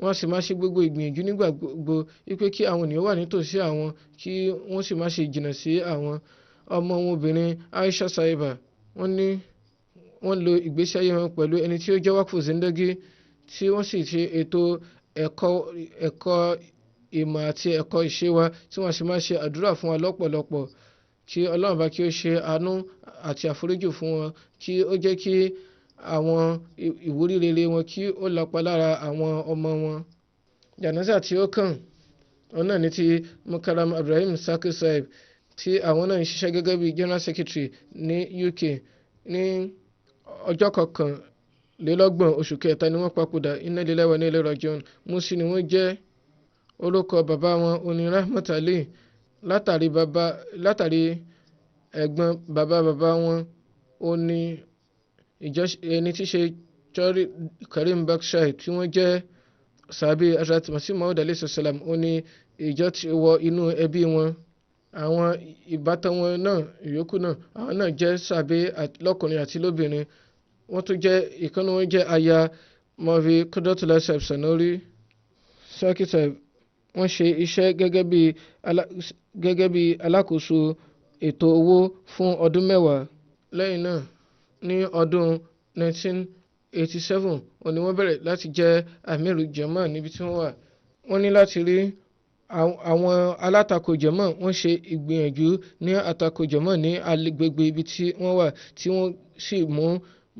Wọ́n sì máa ṣe gbogbo ìgbìyànjú nígbà gbogbo wípé kí àwọn ènìyàn wà nítòsí àwọn, kí wọ́n sì má ṣe jìnnà sí àwọn. Ọmọ wọn obìnrin Aisha Saiba, wọ́n ní wọ́n lo ìgbésí ayé wọn pẹ̀lú ẹni tí ó jẹ́ Waqf Zindagi, tí wọ́n sì ṣe ètò ẹ̀kọ́ ìmọ̀ àti ẹ̀kọ́ ìṣe wa, tí wọ́n sì máa ṣe àdúrà fún wa lọ́pọ̀lọpọ̀, kí Ọlọ́run bá kí ó ṣe àánú àti àforíjì fún wọn, kí ó jẹ́ kí àwọn ìwúrí rere wọn kí ó lapa lára àwọn ọmọ wọn. Jànásà tí ó kàn, òun náà ní ti Mukarram Ibrahim Saki Saib, tí àwọn náà ń ṣiṣẹ́ gẹ́gẹ́ bí General Secretary ní UK. Ní ọjọ́ 31 oṣù kẹta ni wọ́n papòdà. Inna lillahi wa inna ilaihi raji'un. Musi ni wọ́n jẹ́. Orúkọ bàbá wọn oní Rahmat Ali. Látàrí ẹ̀gbọ́n bàbá bàbá wọn ó ní ẹni tí ṣe Chaudhry Karim Bakshai, tí wọ́n jẹ́ sàbí Hazrat Masih Maud alayhi salam, ó ní ìjọ ti wọ inú ẹbí wọn. Àwọn ìbátan wọn náà ìyókù náà, àwọn náà jẹ́ sàbí lọ́kùnrin àti lóbìnrin. Wọ́n tún jẹ́ ìkànnì wọn jẹ́ aya Maulvi Qudratullah Saib Sanori. Saki Saib wọ́n ṣe iṣẹ́ gẹ́gẹ́ bí alákòóso ètò owó fún ọdún 10. Lẹ́yìn náà, ní ọdún 1987, òun ni wọ́n bẹ̀rẹ̀ láti jẹ́ Amiru Jama níbi tí wọ́n wà. Wọ́n ní láti rí àwọn alátakò jama, wọ́n ṣe ìgbìyànjú ní àtakò jama ní agbègbè ibi tí wọ́n wà, tí wọ́n sì mú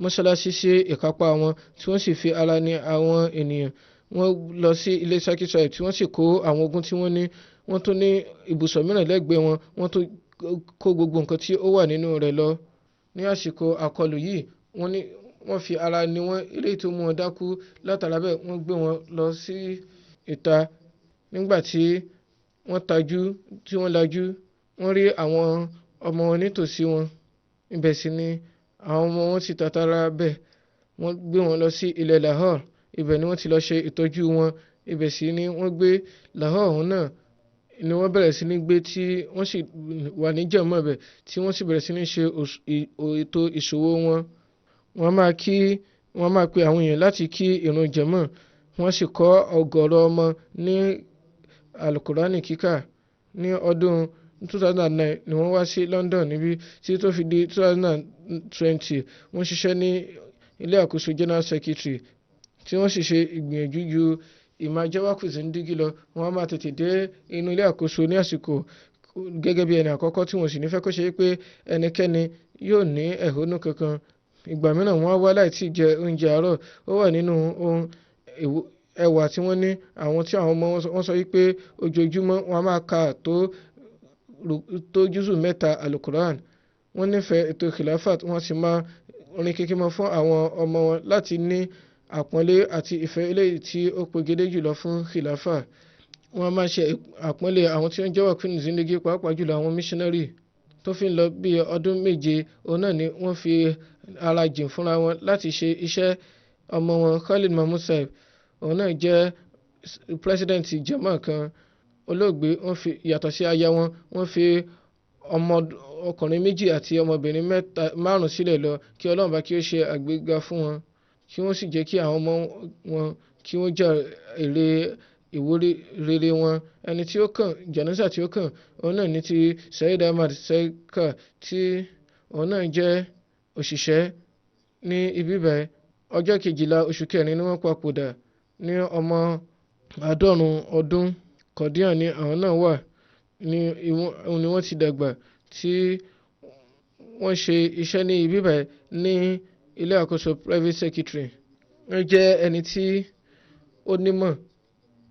mọ́ṣáláṣí sí ìkápá wọn, tí wọ́n sì fi ara ní àwọn ènìyàn. Wọ́n lọ sí ilé Saki Saib, tí wọ́n sì kó àwọn ogun tí wọ́n ní. Wọ́n tún ní ibùsọ̀ mìíràn lẹ́gbẹ̀ẹ́ wọn, wọ́n tún kó gbogbo nǹkan tí ó wà nínú rẹ̀ lọ. Ní àsìkò àkọlù yìí, wọ́n ní wọ́n fi ara ní wọn, eléyìí tó mú wọn dákú. Látara bẹ́ẹ̀, wọ́n gbé wọn lọ sí ìta. Nígbà tí wọ́n tajú, tí wọ́n lajú, wọ́n rí àwọn ọmọ wọn nítòsí wọn. Ibẹ̀ sì ni àwọn ọmọ wọn ti tàtàrà bẹ́ẹ̀. Wọ́n gbé wọn lọ sí ilẹ̀ Lahore. Ibẹ̀ ni wọ́n ti lọ ṣe ìtọ́jú wọn. Ibẹ̀ sì ni wọ́n gbé Lahore ọ̀hún náà ni wọ́n bẹ̀rẹ̀ sí ní gbé, tí wọ́n sì wà ní jẹ̀mọ́ ibẹ̀, tí wọ́n sì bẹ̀rẹ̀ sí ní ṣe ètò ìṣòwò wọn. Wọ́n máa pe àwọn èèyàn láti kí ìrun jẹ̀mọ́. Wọ́n sì kọ́ ọ̀gọ̀ọ̀rọ̀ ọmọ ní Alukurani kíkà. Ní ọdún 2009 ni wọ́n wá sí London níbí, tí tó fi di 2020 wọ́n ṣiṣẹ́ ní ilé àkóso General Secretary, tí wọ́n sì ṣe ìgbìyànjú ju ìmájẹ́wákù Zindigi lọ. Wọ́n á máa tètè dé inú ilé àkóso ní àsìkò gẹ́gẹ́ bí ẹni àkọ́kọ́, tí wọ́n sì ní fẹ́ kó ṣe pé ẹnikẹ́ni yóò ní ẹ̀hónú kankan. Ìgbà mìíràn wọ́n á wá láì tí jẹ oúnjẹ àárọ̀. Ó wà nínú ohun ẹwà tí wọ́n ní. Àwọn tí àwọn ọmọ wọn sọ wípé ojoojúmọ́ wọ́n á máa ka tó júzù 3 Alukuran. Wọ́n nífẹ̀ẹ́ ètò Khilafat, wọ́n sì máa rin kíkímọ́ fún àwọn ọmọ wọn láti ní àpọ́nlé àti ìfẹ́ eléyìí tí ó pegedé jùlọ fún Khilafa. Wọ́n máa ṣe àpọ́nlé àwọn tí ó ń jẹ́ Waqf Zindagi, pàápàá jùlọ àwọn missionary. Tó fi ń lọ bí ọdún 7, òun náà ni wọ́n fi ara jìn fúnra wọn láti ṣe iṣẹ́. Ọmọ wọn Khalid Mahmood Saib, òun náà jẹ́ president jama kan. Olóògbé wọ́n fi yàtọ̀ sí aya wọn, wọ́n fi ọmọ ọkùnrin 2 àti ọmọbìnrin 5 sílẹ̀ lọ. Kí Ọlọ́run bá kí ó ṣe àgbéga fún wọn, kí wọ́n sì jẹ́ kí àwọn ọmọ wọn kí wọ́n jẹ èrè ìwúrí rere wọn. Ẹni tí ó kàn, jànásà tí ó kàn, òun náà ní ti Saheed Ahmad Saika, tí òun náà jẹ́ òṣìṣẹ́ ní ibi báyìí. Ọjọ́ 12 oṣù kẹrin ni wọ́n papòdà ní ọmọ 90 ọdún. Kọ̀díà ni àwọn náà wà ní ìwọ̀n ni wọ́n ti dàgbà, tí wọ́n ṣe iṣẹ́ ní ibi báyìí ní ilé àkóso private secretary. Wọ́n jẹ́ ẹni tí ó nímọ̀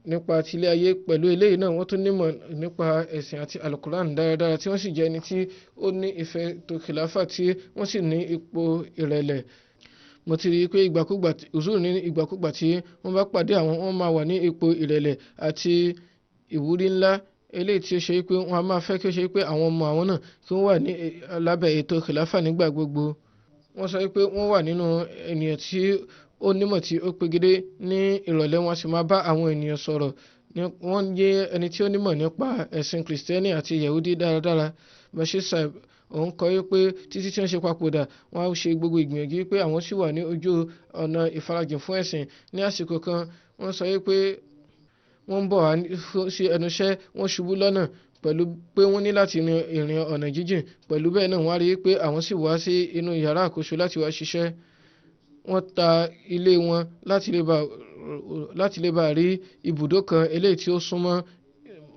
nípa tilé ayé. Pẹ̀lú eléyìí náà, wọ́n tún nímọ̀ nípa ẹ̀sìn àti Alukuran dáradára, tí wọ́n sì jẹ́ ẹni tí ó ní ìfẹ́ tó Khilafa, tí wọ́n sì ní ipò ìrẹ̀lẹ̀. Mo ti rí i pé ìgbàkúgbà Huzur ní ìgbàkúgbà tí wọ́n bá pàdé àwọn, wọ́n máa wà ní ipò ìrẹ̀lẹ̀ àti ìwúrí ńlá eléyìí tí ó ṣe pé wọ́n á máa fẹ́ kí ó ṣe pé àwọn ọmọ àwọn náà kí wọ́n wà ní lábẹ́ ètò kìláfà nígbà gbogbo. Wọ́n sọ pé wọ́n wà nínú ènìyàn tí ó nímọ̀ tí ó pegedé. Ní ìrọ̀lẹ́, wọn sì máa bá àwọn ènìyàn sọ̀rọ̀. Wọ́n jẹ́ ẹni tí ó nímọ̀ nípa ẹ̀sìn Kìrìsìtẹ́nì àti Yẹ̀húdí dáradára. Bashir Saib òun kọ pé títí tí wọ́n ṣe papòdà, wọ́n á ṣe gbogbo ìgbìyànjú pé àwọn sì wà ní ojú ọ̀nà ìfarajìn fún ẹ̀sìn. Ní àsìkò kan, wọ́n sọ pé wọ́n ń bọ̀ wá sí ẹnu iṣẹ́, wọ́n ṣubú lọ́nà pẹ̀lú pé wọ́n ní láti rin ìrìn ọ̀nà jíjìn. Pẹ̀lú bẹ́ẹ̀ náà, wọ́n á rí i pé àwọn sì wá sí inú yàrá àkóso láti wá ṣiṣẹ́. Wọ́n ta ilé wọn láti lè bá rí ibùdó kan eléyìí tí ó súnmọ́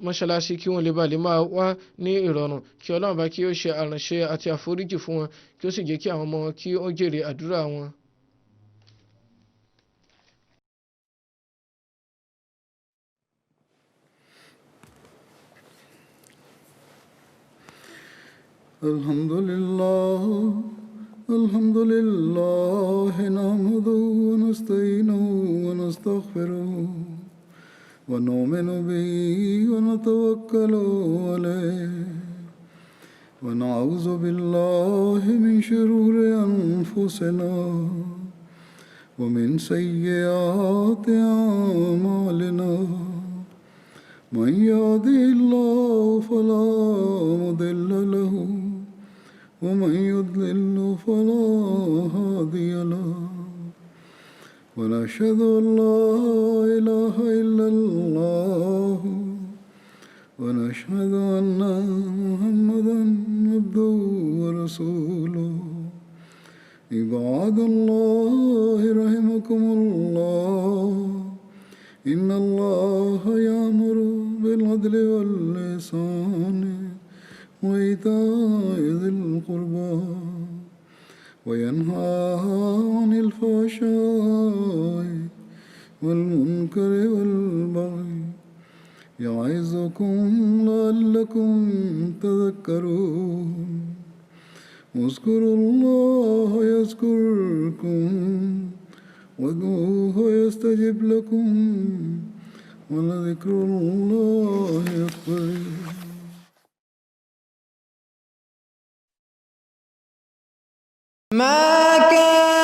mọ́ṣáláṣí kí wọ́n lè bá lè máa wá ní ìrọ̀rùn. Kí Ọlọ́run bá kí ó ṣe àránṣe àti àforíjì fún wọn, kí ó sì jẹ́ kí àwọn ọmọ wọn kí ó jèrè àdúrà wọn. الحمد لله الحمد لله نحمده ونستعينه ونستغفره ونؤمن به ونتوكل عليه ونعوذ بالله من شرور أنفسنا ومن سيئات أعمالنا من يهده الله فلا مضل له ومن يضلل فلا هادي له ونشهد أن لا إله إلا الله ونشهد أن محمدا عبده ورسوله. عباد الله رحمكم الله، إن الله يأمر بالعدل والإحسان وإيتاء ذي القربى وينهى عن الفحشاء والمنكر والبغي يعظكم لعلكم تذكرون. اذكروا الله يذكركم وادعوه يستجب لكم ولذكر الله أكبر. ما كان